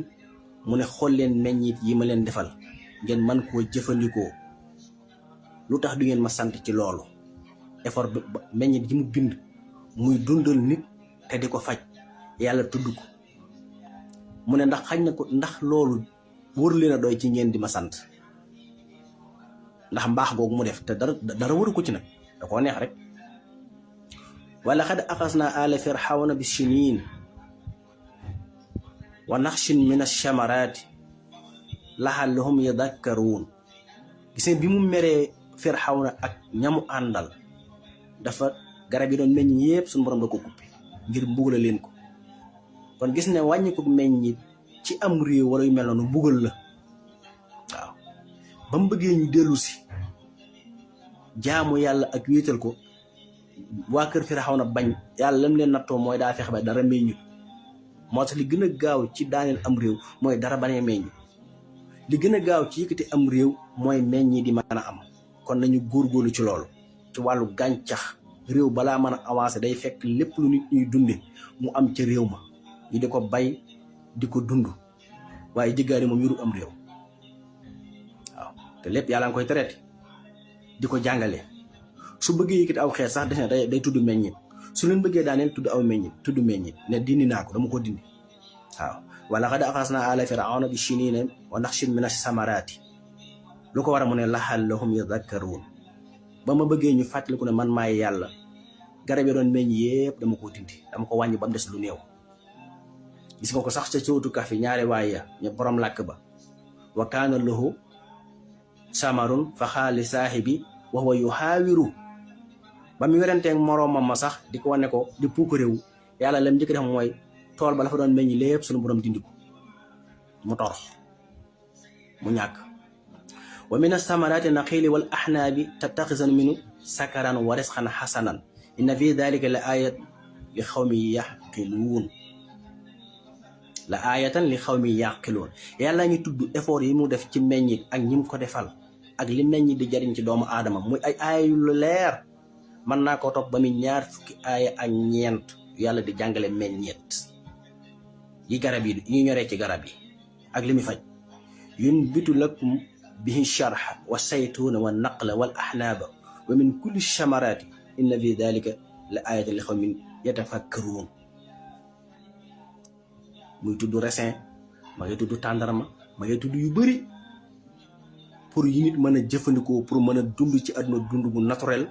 mu ne xool leen meññit yi ma leen defal ngeen man koo jëfandikoo lu tax du ngeen ma sant ci loolu effort bi meññit yi mu bind muy dundal nit te di ko faj yàlla tudd ko mu ne ndax xañ na ko ndax loolu wër leen a doy ci ngeen di ma sant ndax mbaax googu mu def te dara waru ko ci nag da koo neex rek wala xad axasna ala firxawna bi sinin wa naxshin min alchamaraati laxallahum yadakkaruun gis nga bi mu meree firxawna ak ñamu àndal dafa garab yi doon meññ yépp suñu borom da ko kuppi ngir mbugala leen ko kon gis ne wàññi ko meññit ci am réew wala yu mel noonu mbugal la waaw ba mu bëggee ñu dellu si jaamu yàlla ak wéetal ko waa kër Firawna bañ yàlla lam leen nattoo mooy daa fexe ba dara meññut moo tax li gën a gaaw ci daaneel am réew mooy dara bañ a meññ li gën a gaaw ci yëkkati am réew mooy meññi di mën a am kon nañu góorgóorlu ci loolu ci wàllu gàncax réew balaa mën a avancer day fekk lépp lu nit ñuy dunde mu am ca réew ma ñu di ko bay di ko dund waaye jëggaani moom yuru am réew waaw te lépp yàlla nga koy traité di ko jàngale su bëggee yëkkati aw xeet sax des day tudd meññit su leen bëggee daaneel tudd aw meññit tudd meññit ne dindi naa ko dama ko dindi waaw wala xad axasnaa aala firawna bi siniina wa naxshin mina samaraati lu ko war a mu ne laxallahum yadakkaruun ba ma bëggee ñu fàttaliku ne man maay yàlla garab yi doon meññ yépp dama ko dindi dama ko wàññi ba mu des lu néew gis nga ko sax ca sóotu Kahfi ñaari waay ya ñu borom làkk ba wa kaana lahu samarun fa xaala li saahibi wa huwa yuhaawiru ba mu werenteeg moroomam ma sax di ko wane ko di puuk réew yàlla lam njëkk def mooy tool ba la fa doon meññ lépp suñu borom dindi ko mu torox mu ñàkk wa min asamaraati naxiili wal axnaabi tattaxisan minu sakaran wa risqan xasanan inna fi dalika la ayat li xawmi yaqiluun la ayatan li xawmi yaqiluun yàlla ñu tudd effort yi mu def ci meññit ak ñi mu ko defal ak li meññit di jariñ ci doomu aadama muy ay aaya yu leer mën naa ko topp ba mu ñaar fukki aaya ak ñeent yàlla di jàngale meññeet yi garab yi ñu ñoree ci garab yi ak li muy faj yunbitu lakum bihi sharha wa saytuuna wa naqla wal ahnaaba wa min kulli chamaraati inna fi dalika la ayatan li qawmin yatafakkaruun muy tudd raisin ma ngay tudd tàndarma ma ngay tudd yu bëri pour yi nit mën a jëfandikoo pour mën a dund ci àdduna dund bu naturel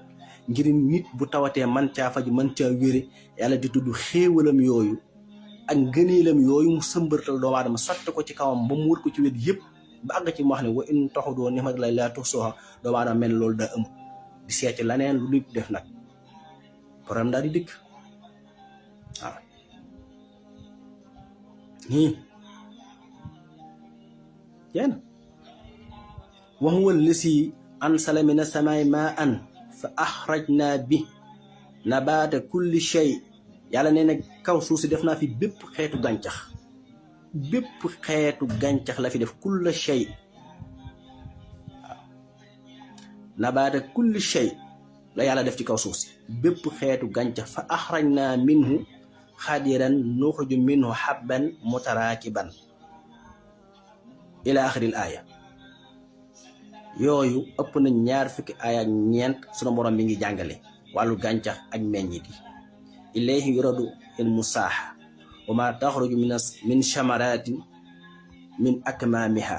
ngir nit bu tawatee man caa faju man caa wére yàlla di tudd xéewalam yooyu ak ngëneelam yooyu mu sëmbërtal doomu aadama sotti ko ci kawam ba mu wër ko ci wet yëpp ba àgg ci mu wax ne wa in taxudoo ni'matallahi laa tuhsuuhaa doomu aadama mel loolu daa ëmb di seeti laneen lu nit def nag problème daal di dikk waaw yéen wa huwa allazii anzala mina samaa'i maa'an fa axrajnaa bihi nabaata kulli shay yàlla nee na kaw suuf si def naa fi bépp xeetu gàncax la fi def kulla shay waaw nabaata kulli shay la yàlla def ci kaw suuf si bépp xeetu gàncax fa axrajnaa minhu xadiran nuxriju minhu habban mutaraakiban ila axiril aaya yooyu ëpp na ñaar fukki aaya ak ñeent sunu borom mi ngi jàngale wàllu gàncax ak meññit yi ilayhi yuradu il musaaha wa ma taxruju min chamaratin min akmaamiha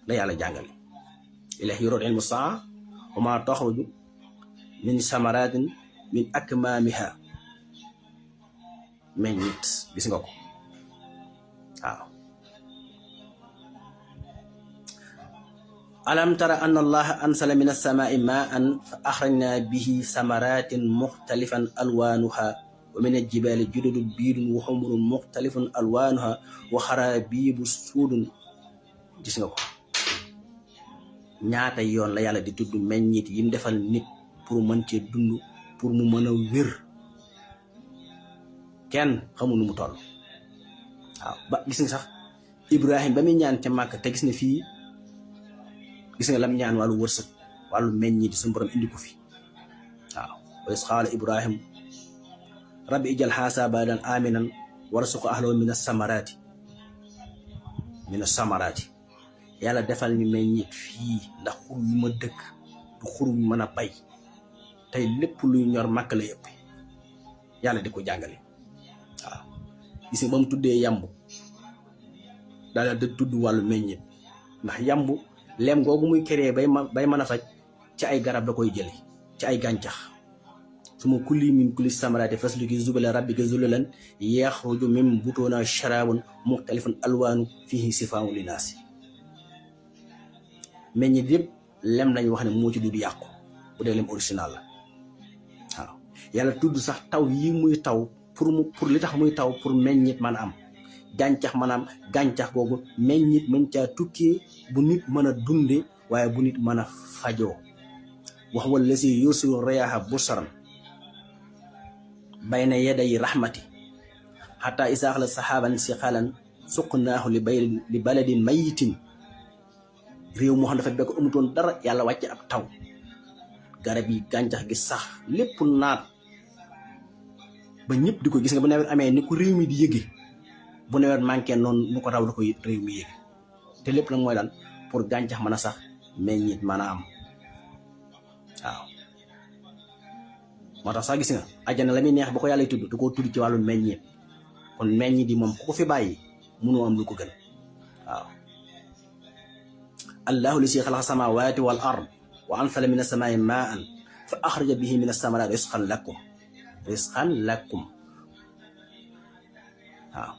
la yàlla jàngale ilayhi yuradu il musaaha wa ma taxruju min chamaratin min akmaamiha meññit gis nga ko waaw alam tara anna allaha ansala min alsamaai maan fa axrajna bihi samaratin muxtalifan alwaanuha wa min aljibali jududun biidun wa xumrun muxtalifun alwaanuha wa xarabiibu suudun gis nga ko ñaata yoon la yàlla di tudd meññit yim defal nit pour mën cee dund pour mu mën a wér kenn xamul nu mu toll waaw ba gis nga sax Ibrahim ba muy ñaan ca Màkka te gis nga fii gis nga lam ñaan wàllu wërsëg wàllu meññit suñu borom indi ko fi waaw wa iz qaala Ibrahim rabbi ij'al haazaa baladan aaminan warzuq ahlahu mina samaraati yàlla defal ñu meññit fii ndax xur yu ma dëkk du xur yu mën a bay tey lépp luy ñor Màkka lay ëpp yàlla di ko jàngale waaw gis nga ba mu tuddee yamb daal di tudd wàllu meññit ndax yamb lem googu muy créé bay mën a faj ci ay garab da koy jële ci ay gàncax suma kulli min kulli samaraati fasluki zubula rabbika zululan yaxruju min butuuna sharabun muxtalifun alwaanu fihi sifaa'un linnaasi meññit yëpp lem lañ wax ne moo ci du yàqu bu dee lem original la waaw yàlla tudd sax taw yi muy taw pour li tax muy taw pour meññit man am gàncax maanaam gàncax googu meññit mën caa tukkee bu nit mën a dunde waaye bu nit mën a fajoo wax wala si yursilu riyaaha busran bayna yaday rahmati xataa isaa axla saxaaban si xalan suqnaahu li baladin mayitin réew moo xam dafa bekk amutoon dara yàlla wàcce ab taw garab yi gàncax gi sax lépp naat ba ñëpp di ko gis nga bu nawet amee ni ko réew mi di yëge bu nawet manqué noonu nu ko raw la ko réew mi yëge te lépp nag mooy lan pour gàncax mën a sax meññit mën a am waaw moo tax sax gis nga àjjana la muy neex ba ko yàlla tudd da koo tudd ci wàllu meññit kon meññit yi moom ku ko fi bàyyi mënoo am lu ko gën waaw allahu li si xalaqa samawati wal ard wa anzala min as-samaa'i maa'an fa axraja bihi min as-samaraati rizqan lakum waaw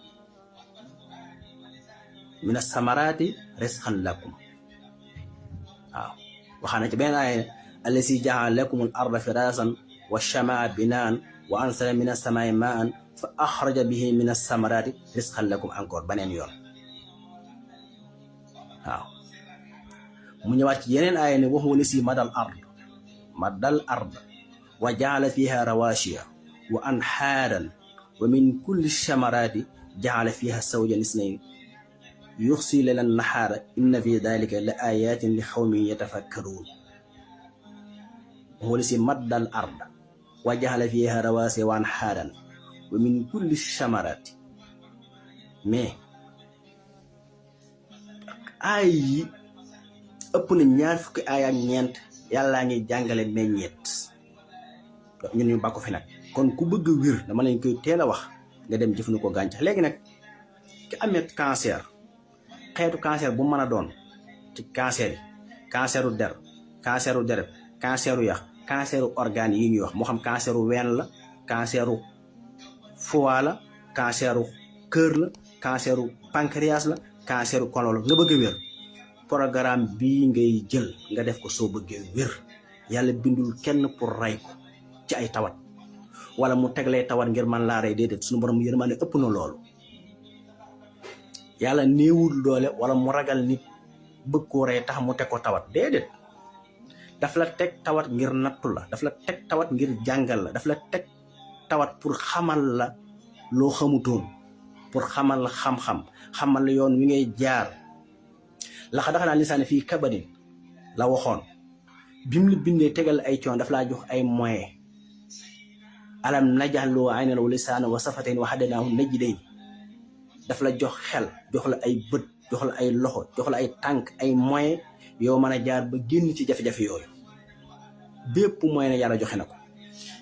min as-samaraati rizqan lakum waaw waxaana ci beneen aaya allazi ja'ala lakum al-arda firaasan wa shamaa binaan wa anzala min as-samaa'i maa'an fa axraja bihi min as-samaraati rizqan lakum encore beneen yoon waaw mu ñëwaat ci yeneen aaya ne wa huwa allazi madal ard wa ja'ala fiha rawaasiya wa anhaaran wa min kulli samaraati ja'ala fiha zawjan isnayn yuxsi laylan nahaara inna fi dalika la ayatin li xawmin yatafakkaruun huwa lasi maddal arda wa jaxala fiha rawasi wa anhaaran wa min kulli samarati. mais aay yi ëpp na ñaar fukki aay ak ñeent yàllaa ngi jàngale meññeet ñun ñu bàkko fi nag. kon ku bëgg a wér dama lañ koy teel a wax nga dem jëfandikoo gàncax. léegi nag ki amee cancer xeetu cancer bu mën a doon ci cancer yi, canceru der, canceru deret, canceru yax, canceru organes yi ñuy wax moo xam canceru ween la, canceru foie la, canceru cœur la, canceru pancréas la, canceru colon la, nga bëgg a wér programme bii ngay jël nga def ko soo bëggee wér. yàlla bindul kenn pour ray ko ci ay tawat wala mu teglee tawat ngir man laa rey, déedéet. suñu borom yërmande ëpp na loolu. yàlla néewul doole wala mu ragal nit bëgg koo rey tax mu teg ko tawat, déedéet. daf la teg tawat ngir nattu la, daf la teg tawat ngir jàngal la, daf la teg tawat pour xamal la loo xamutoon, pour xamal la xam-xam, xamal la yoon wi ngay jaar. laxa daxa naa lisaane fii kabadin la waxoon bi mu la bindee tegal ay coon daf laa jox ay moyen. alam najaxloo aynan wa lisaana wa safatain wa haddaynaahu najdayn. daf la jox xel, jox la ay bët, jox la ay loxo, jox la ay tànk, ay moyen yoo mën a jaar ba génn ci jafe-jafe yooyu. bépp moyen ne yàlla joxe na ko.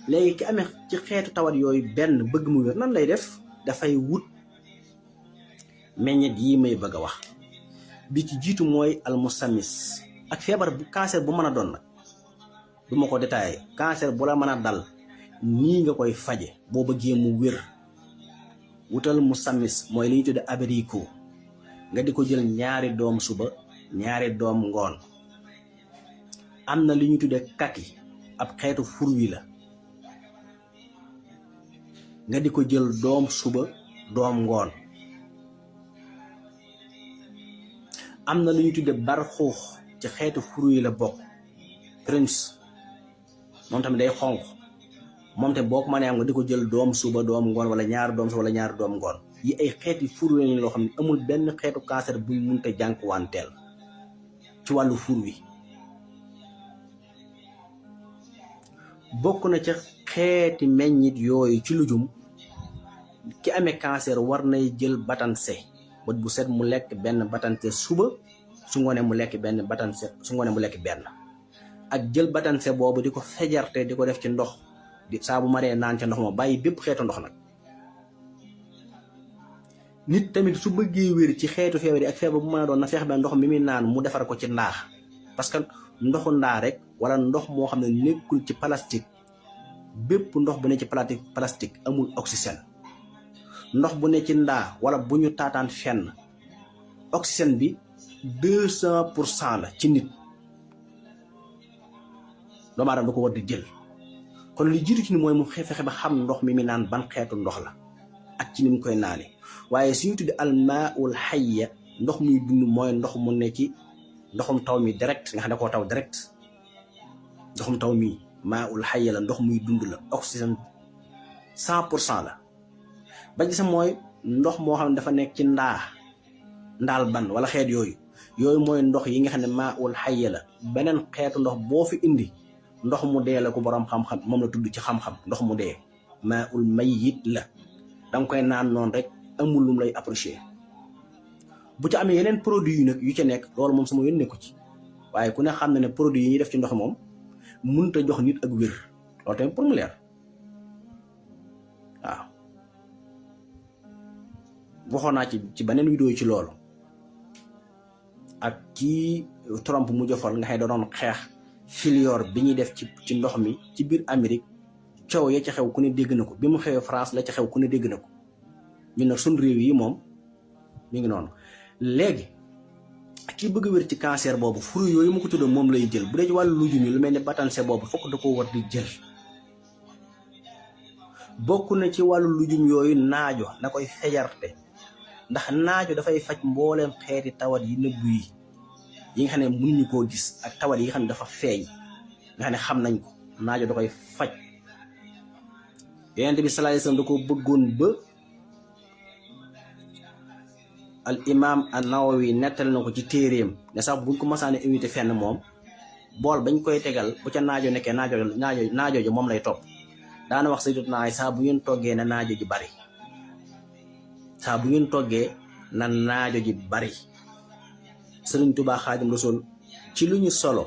léegi ki amee ci xeetu tawat yooyu benn bëgg mu wér nan lay def? dafay wut meññet yi may bëgg a wax. bi ci jiitu mooy almusamis. ak feebar bu cancer bu mën a doon nag du ma ko détaillé. cancer bu la mën a dal nii nga koy faje boo bëggee mu wér. wutal musamis mooy li ñu tudde abricot nga di ko jël ñaari doom suba ñaari doom ngoon. am na li ñu tudde kaki ab xeetu fruit la nga di ko jël doom suba doom ngoon. am na lu ñu tudde barxuux ci xeetu fruit la bokk. prince moom tamit day xonq, moom te boo ko mënee am nga di ko jël doom suba doom ngoon wala ñaari doom suba wala ñaari doom ngoon. yi ay xeeti fruit lañ loo xam ne amul benn xeetu cancer buñ mënta jànkuwanteel ci wàllu fruit. bokk na ca xeeti meññit yooyu ci lujum ki amee cancer war nay jël batanse bët bu set mu lekk benn batanse suba, su ngoonee mu lekk benn batanse, su ngoonee mu lekk benn. ak jël batanse boobu di ko fejarte di ko def ci ndox di saa bu maree naan ca ndox ma, bàyyi bépp xeetu ndox nag. nit tamit su bëggee wér ci xeetu feebar yi ak feebar bu mën a doon na feex ba ndox mi muy naan mu defar ko ci ndaa. parce que ndoxu ndaa rek wala ndox moo xam ne nekkul ci plastique, bépp ndox bu ne ci plastique amul oxygène. ndox bu ne ci ndaa wala bu ñu taataan fenn oxygène bi 200% la ci nit. doomu aadama da ko war di jël. kon li jiitu ci ni mooy mu fexe ba xam ndox mi mi naan ban xeetu ndox la ak ci ni mu koy naane. waaye suñu tuddi almaaul hayya ndox muy dund mooy ndox mu ne ci ndoxum taw mi direct nga xam ne koo taw direct. ndoxum taw mi maaul hayya la, ndox muy dund la, oxygène 100% la. ba gis mooy ndox moo xam ne dafa nekk ci ndaal ban wala xeet yooyu mooy ndox yi nga xam ne maaul hayya la. beneen xeetu ndox boo fi indi ndox mu dee la ko borom xam-xam moom la tudd ci xam-xam ndox mu dee maaul mayyit la. danga koy naan noonu rek amul lum lay apprécier. bu ci amee yeneen produit yu nag yu ca nekk loolu moom sama yoon nekku ci. waaye ku ne xam na ne produit yi ñuy def ci ndox moom mënut a jox nit ak wér loolu tamit pour mu leer. waaw waxoon naa ci beneen vidéo ci loolu ak kii Trump mu jofal nga xam ne da doon xeex filior bi ñuy def ci ndox mi ci biir Amérique. coow ya ca xew ku ne dégg na ko. bi mu xewee France la ca xew ku ne dégg na ko. ñun nag suñ réew yi moom mi ngi noonu. léegi kii bëgg wér ci cancer boobu fruit yooyu mu ko tudd moom lay jël. bu dee ci wàllu lujum yi lu mel ni batanse boobu fokk da ko war di jël. bokk na ci wàllu lujum yooyu naajo na koy fejarte ndax naajo dafay faj mbooleem xeeti tawat yi nëbbu yi nga xam ne mënuñu koo gis ak tawat yi nga xam ne dafa feeñ nga xam ne xam nañ ko. naajo da koy faj. Yonent bi sallallahu alayhi wasallam da ko bëggoon ba al imam an-Nawawi nettal na ko ci téeréem ne sax buñ ko masaane invité fenn moom bool bañ koy tegal bu ca naajo nekkee naajo ji moom lay topp daana wax sayyidatuna Aïcha saa bu ngeen toggee na naajo ji bari saa bu ngeen toggee na naajo ji bari. Sëriñ Tuubaa Xaadimu Rasuul ci lu ñu solo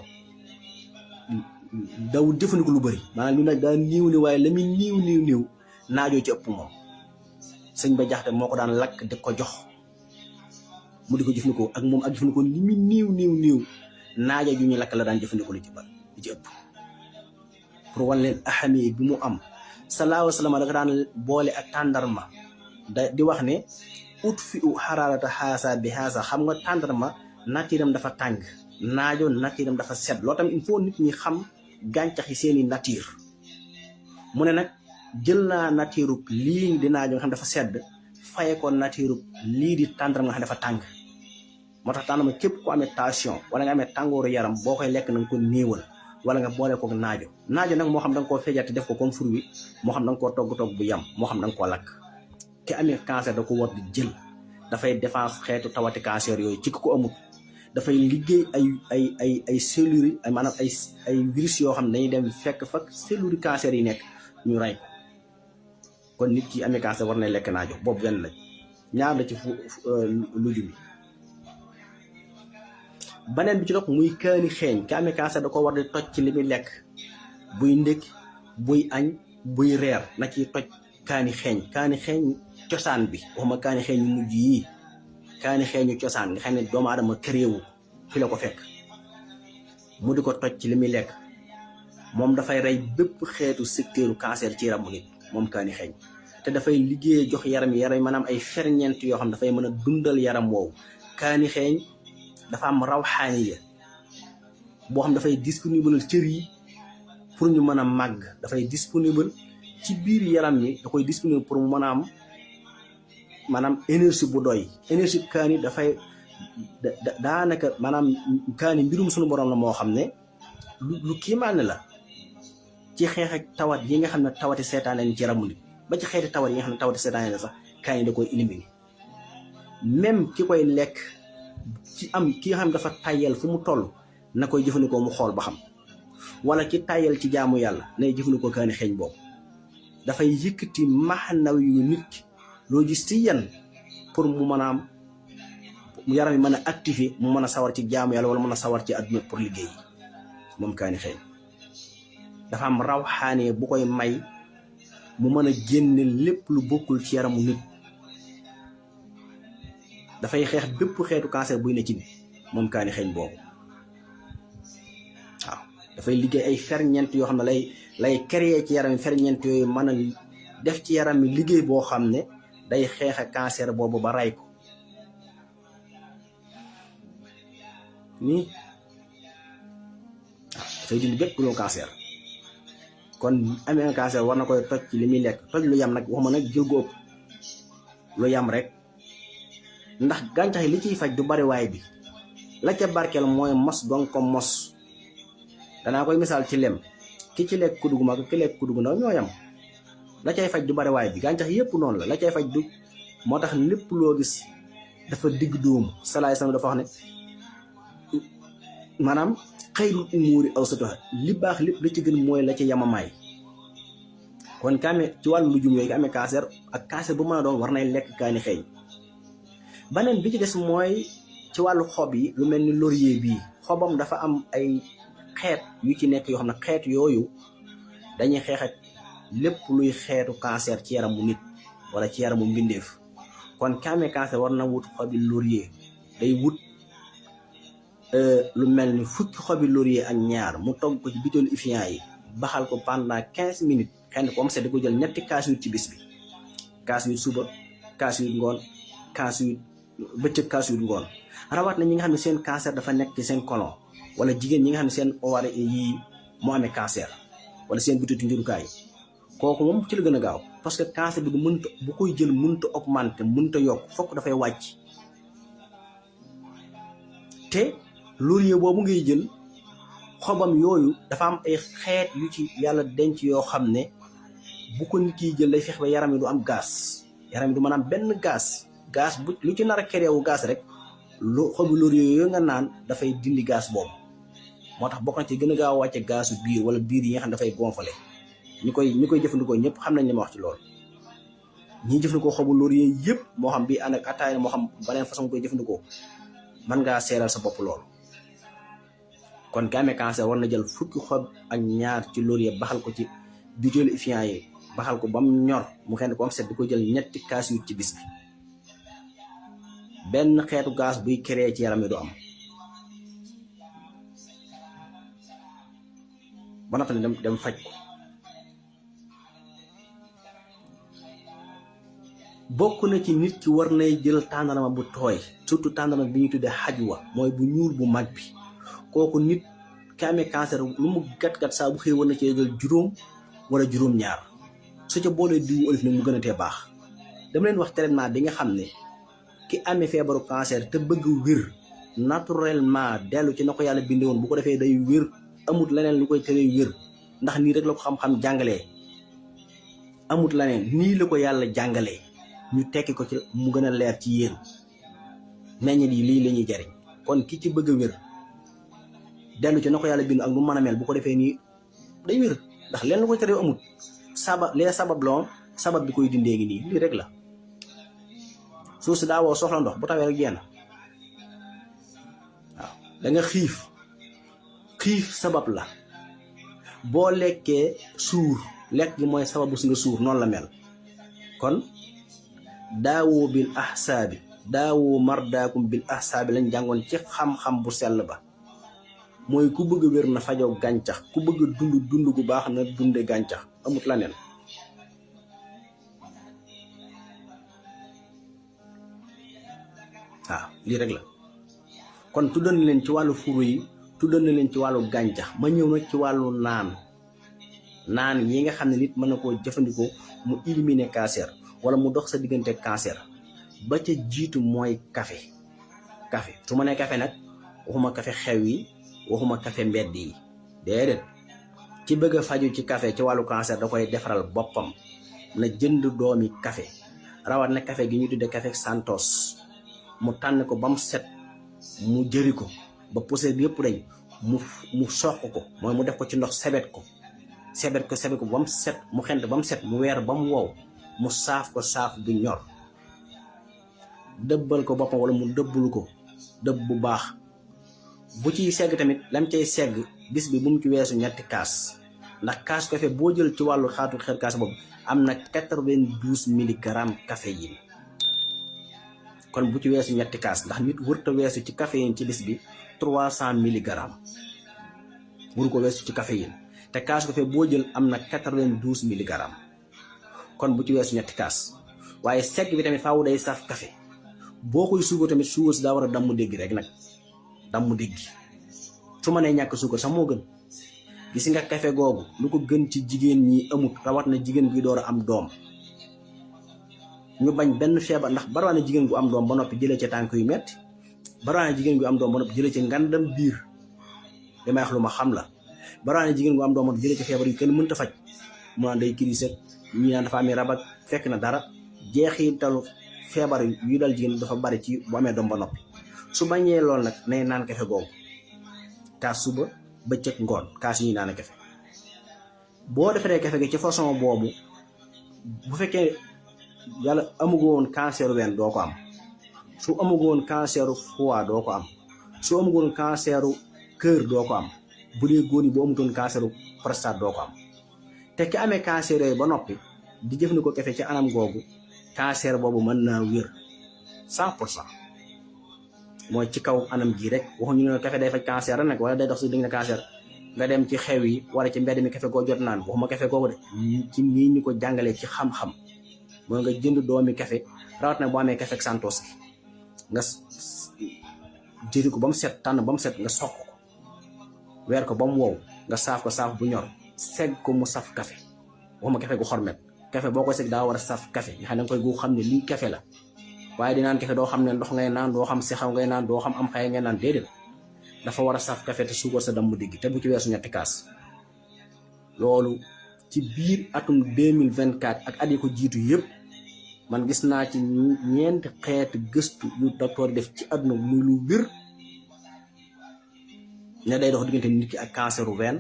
daw jëfandiku lu bëri maanaam lu nag daa niiw ni waaye la muy niiw naajoo ci ëpp moom. Sëñ ba jaxte moo ko daan lakk di ko jox mu di ko jëfandikoo ak moom ak jëfandikoo li muy niiw naajo ju ñu lakk la daan jëfandikoo lu ci bari lu ci ëpp pour wan leen ahami bi mu am. salaahu salaam da daan boole ak tàndarma di wax ne ut fi u xaraarata xaasa bi xaasa xam nga tàndarma natiiram dafa tàng naajo natiiram dafa sedd loo tam il faut nit ñi xam gàncax yi seeni nature. mu ne nag jël naa natiirub lii di naajo nga xam dafa sedd faye ko natiirub lii di tàndarma nga xam dafa tàng. moo tax tàndarma képp ku amee tension wala nga amee tàngooru yaram boo koy lekk na nga ko néewal wala nga boole ko naajo nag moo xam da nga koo fejati def ko comme fruit moo xam da nga koo togg bu yam moo xam da nga koo lakk. ki amee cancer da ko war di jël dafay défense xeetu tawati cancer yooyu ci ko amut dafay liggéey ay cellules ay maanaam ay virus yoo xam ne dañuy dem fekk fa cellules cancer yi nekk ñu rey ko. kon nit ki amee cancer war na lekk naajo boobu benn la ñaar la ci lujum bi. beneen bi ci topp muy kaani xeeñ ki amee cancer da ko war di toj ci li muy lekk buy ndékki buy añ buy reer na ciy toj kaani xeeñ cosaan bi waxuma kaani xeeñ mujj yi kaani xeeñu cosaan nga xam ne doomu aadama këréewu fi la ko fekk mu di ko toj ci li muy lekk moom dafay rey bépp xeetu secteuru cancer ci yaramu nit moom kaani xeeñ te dafay liggéey jox yaram maanaam ay ferñeent yoo xam dafay mën a dundal yaram woowu. kaani xeeñ dafa am rawxaaniya boo xam dafay disponible cër yi pour ñu mën a màgg dafay disponible ci biir yaram mi da koy disponible pour mu mën a am maanaam énergie bu doy. énergie kaani dafay daanaka maanaam kaani mbirum suñu borom la moo xam ne lu kiimaan la ci xeex ak tawat yi nga xam ne tawati seetaan lañ ci yaramu nit ba ci xeeti tawat yi nga xam ne tawati seetaan la sax kaani da koy éliminer. même ki koy lekk ci am ki nga xam dafa tàyyel fu mu toll na koy jëfandikoo mu xool ba xam wala ki tàyyel ci jaamu yàlla nay jëfandikoo kaani xeeñ boobu dafay yëkkati maxanaw yu nit ki loo gis ci yan pour mu mën a am yaram yi mën a activer mu mën a sawar ci jaamu yàlla wala mën a sawar ci àdduna pour liggéey moom kaani xeeñ dafa am rawxaane bu koy may mu mën a génne lépp lu bokkul ci yaramu nit. dafay xeex bépp xeetu cancer buy ne ci nit moom kaani xeeñ boobu waaw dafay liggéey ay ferñeent yoo xam ne lay créer ci yaram yi ferñeent yooyu mën a def ci yaram mi liggéey boo xam ne day xeex ak cancer boobu ba rey ko nii waaw dafay dindi bépp lu cancer. kon amee cancer war na koy toj ci li muy lekk toj lu yam nag waxuma nag jël gu ëpp lu yam rek. ndax gàncax yi li ciy faj du bari waay bi la ca barkeel mooy mos donc ko mos danaa koy misaal ci lem ki ci lekk kuddu gu mag ki lekk kuddu gu ndaw ñoo yam la cay faj du bari waay bi gàncax yépp noonu la cay faj du moo tax lépp loo gis dafa digg dóomu salaay sama dafa wax ne maanaam xayrul umuuri awsatuha li baax lépp la ci gën mooy la ci yamamaay. kon ka amee ci wàllu lujum yooyu ka amee cancer ak cancer bu mën a doon war nay lekk kaani xeeñ. beneen bi ci des mooy ci wàllu xob yi lu mel ni laurier bii xobam dafa am ay xeet yu ci nekk yoo xam ne xeet yooyu dañuy xeex ak lépp luy xeetu cancer ci yaramu nit wala ci yaramu mbindeef. kon ka amee cancer war na wut xobi laurier day wut lu mel ni fukki xobi laurier ak ñaar mu togg ko ci bitéelu Evian yi baxal ko pendant 15 minutes xëy na comme ça di ko jël ñetti kaas yu ci bis bi kaas yu suba kaas yu ngoon kaas yu bëccëg kaas yu ngoon. rawat na ñi nga xam ne seen cancer dafa nekk ci seen colon wala jigéen ñi nga xam ne seen ovaire yi moo amee cancer wala seen butitu njurukaay kooku moom ci la gën a gaaw parce que cancer bi bu koy jël mënta augmenter mënta yokk fokk dafay wàcc. te laurier boobu ngay jël xobam yooyu dafa am ay xeet yu ci yàlla denc yoo xam ne bu ko nit kiy jël day fex ba yaram yi du am gaz yaram yi du mën a am benn gaz bu lu ci nar a créé wu gaz rek xobi laurier yooyu nga naan dafay dindi gaz boobu moo tax bokk na ci gën a gaaw a wàcce gaasu biir wala biir yi nga xam ne dafay gonfale ñi koy jëfandikoo ñëpp xam nañ li ma wax ci loolu. ñi jëfandikoo xobu laurier yëpp moo xam bii ànd ak ataaya moo xam beneen façon koy jëfandikoo mën ngaa seeral sa bopp loolu. kon ki amee cancer war na jël fukki xob ak ñaar ci laurier baxal ko ci butéelifiant yi baxal ko ba mu ñor mu xëy ko am set di ko jël ñetti kaas yu ci bis bi. benn xeetu gaz buy créé ci yaram yi du am. ba noppi dem faj ko. bokk na ci nit ki war nay jël tàndarama bu tooy surtout tàndarama bi ñuy tuddee xajwa mooy bu ñuul bu mag bi kooku nit ki amee cancer lu mu gat-gat saa bu xëy war na cee jël juróom wala juróom-ñaar su ca boolee diwu olif nag mu gën a tee baax. dama leen wax traitement bi nga xam ne ki amee feebaru cancer te bëgg wér naturellement dellu ci na ko yàlla bindee woon bu ko defee day wér amut leneen lu koy teree wér ndax nii rek la ko xam-xam jàngalee amut leneen nii la ko yàlla jàngalee. ñu tekki ko ci mu gën a leer ci yéen meññet yi lii la ñuy jariñ kon ki ci bëgg a wér dellu ci na ko yàlla bind ak lu mën a mel bu ko defee nii day wér ndax leen lu koy teree amut sabab loon sabab bi koy dindee ngi nii lii rek la. suuf si daawoo soxla ndox bu tawee rek jenn waaw da nga xiif sabab la boo lekkee suur lekk gi mooy sababu si nga suur noonu la mel. kon daawoo bil ahsaabi daawoo mardaakum bil ahsaabi lañ jàngoon ci xam-xam bu sell ba mooy ku bëgg a wér na fajoo gàncax ku bëgg a dund gu baax na dunde gàncax amut la neen. waaw lii rek la kon tuddal na leen ci wàllu furu yi tuddal na leen ci wàllu gàncax ma ñëw nag ci wàllu naan yi nga xam ne nit mën na koo jëfandikoo mu éliminer cancer wala mu dox sa diggante cancer. ba ca jiitu mooy café su ma nee café nag waxuma café xew yi waxuma café mbedd yi déedéet ci bëgg a faju ci café ci wàllu cancer da koy defaral boppam na jënd doomi café rawat na café gi ñu tudde café Santos mu tànn ko ba mu set mu jëri ko ba poussière bi yëpp dañ mu soq ko mooy mu def ko ci ndox sebet ko ba mu set mu xent ba mu set mu weer ba mu wow mu saaf ko saaf bu ñor dëbbal ko boppam wala mu dëbbul ko dëbb bu baax bu ciy segg tamit lam cay segg bis bi bu mu ci weesu ñetti kaas ndax kaas café boo jël ci wàllu xaatu xeet kaas boobu am na 92 milligrammes caféine kon bu ci weesu ñetti kaas ndax nit wërta weesu ci caféine ci bis bi 300 milligrammes wuru ko weesu ci caféine te kaas café boo jël am na 92 milligrammes kon bu ci weesu ñetti kaas waaye segg bi tamit faawu day saf café boo koy suukar tamit suukar si daa war a damm dégg rek nag damm dégg su ma nee ñàkk suukar sax moo gën gis nga café googu lu ko gën ci jigéen ñi amut rawat na jigéen guy door a am doom ñu bañ benn feebar ndax barawaana jigéen gu am doom ba noppi jëlee ca tànk yu metti barawaana jigéen gu am doom ba noppi jëlee ca ngandam biir li may wax lu ma xam la barawaana jigéen gu am doom ba noppi jëlee ca feebar yu kenn mënta faj mu naan day crise ñi naan dafa amee rabak fekk na dara jeexitalu feebar yu dal jigéen dafa bari ci bu amee doom ba noppi su bañee lool nag nay naan café googu kaas suba bëccëg ngoon kaas yi ñuy naan café boo defaree café gi ci façon boobu bu fekkee yàlla amugo woon cancer ween doo ko am su amugo woon canceru foie doo ko am su amugo woon canceru cœur doo ko am bu dee góor ñi boo amutoon canceru prostate doo ko am te ki amee cancer yooyu ba noppi di jëfandikoo café ci anam googu cancer boobu mën naa wér 100% mooy ci kaw anam ji rek waxuñu ne café day faj cancer rek nag wala day dox si dañ ne cancer nga dem ci xew yi wala ci mbedd mi café goo jot naan waxuma café googu de ci nii ñu ko jàngalee ci xam-xam mooy nga jënd doomi café rawat na boo amee café Santos gi nga jëri ko ba mu set tànn ba mu set nga soq ko weer ko ba mu wow nga saaf ko saaf bu ñor segg ko mu saf café waxuma café gu xormet café boo ko segg daa war a saf café nga xam ne nga koy gu xam ne lii café la waaye di naan café doo xam ne ndox ngay naan doo xam si xaw ngay naan doo xam am xay ngay naan déedéet dafa war a saf café te suukar sa damm digg te bu ci weesu ñetti kaas loolu ci biir atum 2024 ak at yi ko jiitu yëpp man gis naa ci ñeenti xeeti gëstu yu docteur def ci àdduna muy lu wér ne day dox diggante nit ki ak canceru veine,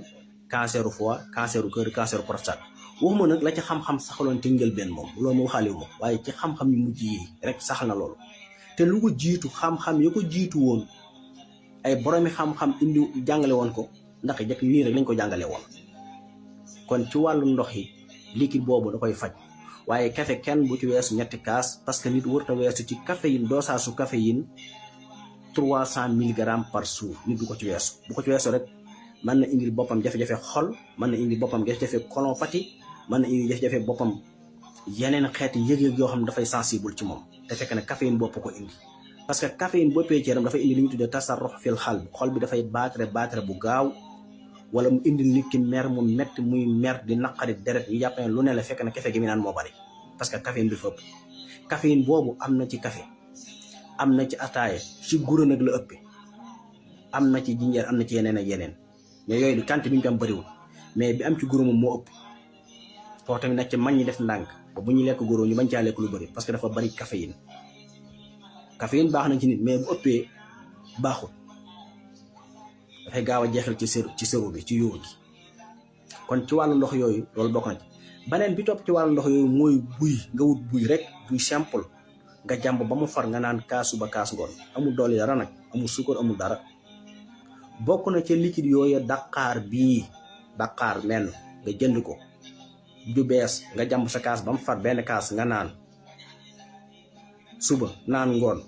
canceru foie, canceru cœur, canceru prostate. waxuma nag la ci xam-xam saxaloon te njëlbeen moom loolu mu waxaale wu ma waaye ci xam-xam yu mujj yi rek saxal na loolu te lu ko jiitu xam-xam ya ko jiitu woon ay boroomi xam-xam indi jàngale woon ko ndax jëkk nii rek lañ ko jàngale woon. kon ci wàllu ndox yi liquide boobu da koy faj waaye café kenn bu ci weesu ñetti kaas parce que nit warut a weesu ci caféine dosage su caféine 300 milligrammes par jour nit du ko ci weesu bu ko ci weesu rek mën na indil boppam jafe-jafe xol mën na indi boppam jafe-jafe colopathie mën na indi jafe-jafe boppam yeneen xeeti yëg-yëg yoo xam ne dafay sensible ci moom te fekk ne caféine bopp ko indi parce que caféine boppee ci yaram dafay indi li ñu tuddee tasarrux fil xol bi dafay baatare bu gaaw wala mu indi nit ki mer mu metti muy mer di naqari deret ñu jàpp ne lu ne la fekk na café gi mi naan moo bari parce que caféine bi fa ëpp caféine boobu am na ci café am na ci ataaya ci guro nag la ëppee am na ci jinjeer am na ci yeneen ak yeneen mais yooyu di quantité bi ñu ko am bëriwul mais bi am ci guro moom moo ëpp foofu tamit nag ci mag ñi def ndànk ba bu ñu lekk guro ñu bañ caa lekk lu bëri parce que dafa bari caféine baax na ci nit mais bu ëppee baaxul dafay gaaw a jeexal ci sëru bi ci yóor gi kon ci wàllu ndox yooyu loolu bokk na ci beneen bi topp ci wàllu ndox yooyu mooy buy nga wut buy rek buy simple nga jàmb ba mu far nga naan kaas suba kaas ngoon amul doole dara nag amul suukar amul dara bokk na ci liquide yooyu daqaar menn nga jënd ko ju bees nga jàmb sa kaas ba mu far benn kaas nga naan suba naan ngoon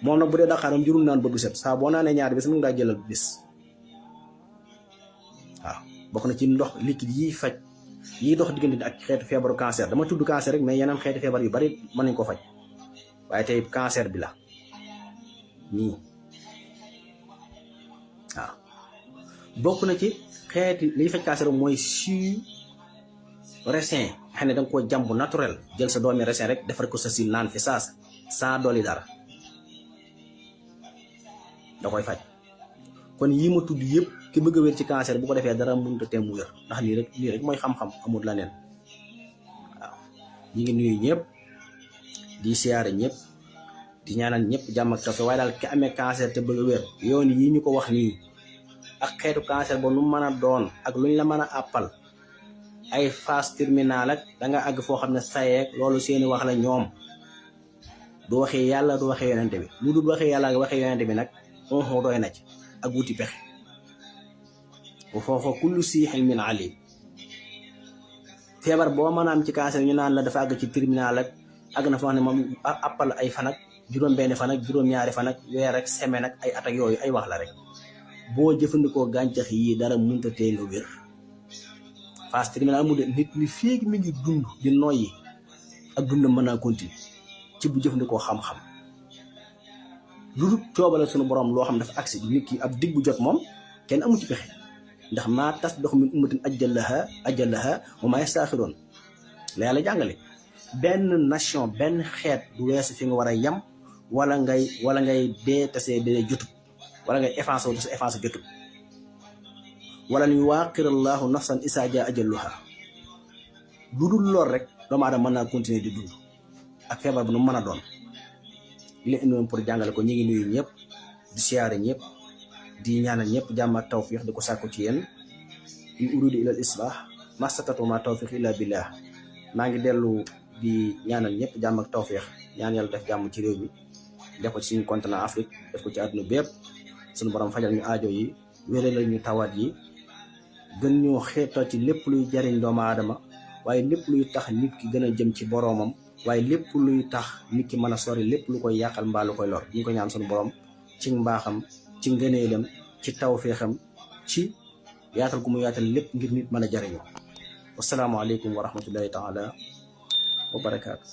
moom nag bu dee daqaar am jurul naan ba bu set saa boo naanee ñaari bis mën ngaa jëlal bis waaw bokk na ci ndox liquide yiy faj yiy dox diggante ak xeetu feebaru cancer dama tudd cancer rek mais yeneen xeeti feebar yu bari mën nañ ko faj waaye tey cancer bi la nii waaw bokk na ci xeeti liy faj cancer mooy jus raisin xam ne da nga koo jàmb naturel jël sa doomi raisin rek defar ko sa si naan fi saas sans dolli dara da koy faj kon yii ma tudd yëpp ki bëgg a wér ci cancer bu ko defee dara mënut a teem mu wér ndax lii rek mooy xam-xam amul la neen waaw ñi ngi nuyu ñëpp di siyaare ñëpp di ñaanal ñëpp jàmm ak tawfeex waaye daal ki amee cancer te bëgg a wér yoon yi ñu ko wax nii ak xeetu cancer ba nu mën a doon ak luñ la mën a àppal ay phase terminale ak da nga àgg foo xam ne sayeek loolu seeni wax la ñoom du waxee yàlla du waxee yonente bi lu dul waxee yàlla ak waxee yonente bi nag doy na ci ak wuti pexe bu foofa kullu si xilmin alim feebar boo mën a am ci cancer ñu naan la dafa àgg ci terminal ak àgg na foo xam ne moom appal ay fan ak juróom-benn fan ak juróom-ñaari fan ak weer ak semaine ak ay at ak yooyu ay wax la rek boo jëfandikoo gàncax yi dara mënta tee nga wér phase terminale mu de nit ñi féegi mi ngi dund di noyyi ak dundam mën naa continuer ci bu jëfandikoo xam-xam lu dul coobale sunu borom loo xam dafa agsi nit ki ab dig bu jot moom kenn amu ci pexe ndax maa tas dox min ummatin ajalaha wa maa yastaaxiroon la yàlla jàngale benn nation benn xeet du weesu fi nga war a yem wala ngay dee tasee dee jotut wala ngay effacé wu sa effacé jotut wala ñu waaqirallahu nafsan isaa jaa ajaluha lu dul lool rek doomu aadama mën naa continuer di dund ak feebar bu nu mën a doon li leen indiwoon pour jàngale ko ñu ngi nuyu ñëpp di siyaare ñëpp di ñaanal ñëpp jàmm ak tawfiix di ko sàkku ci yéen in uridu ila al islah mastatatu ma tawfiq illa billah maa ngi dellu di ñaanal ñëpp jàmm ak tawfiix ñaan yàlla def jàmm ci réew mi def ko ci suñu continent Afrique def ko ci àdduna bépp suñu borom fajal ñu aajo yi wéralal ñu tawaat yi gën ñoo xeetal ci lépp luy jariñ doomu aadama waaye lépp luy tax nit ki gën a jëm ci boroomam waaye lépp luy tax nit ki mën a sori lépp lu koy yàqal mbaa lu koy lor ñu ko ñaan suñu borom ci mbaaxam ci ngëneelam ci tawféexam ci yaatal gu mu yaatal lépp ngir nit mën a jariñoo wassalaamu aleykum wa rahmatullahi taala wa barakaatu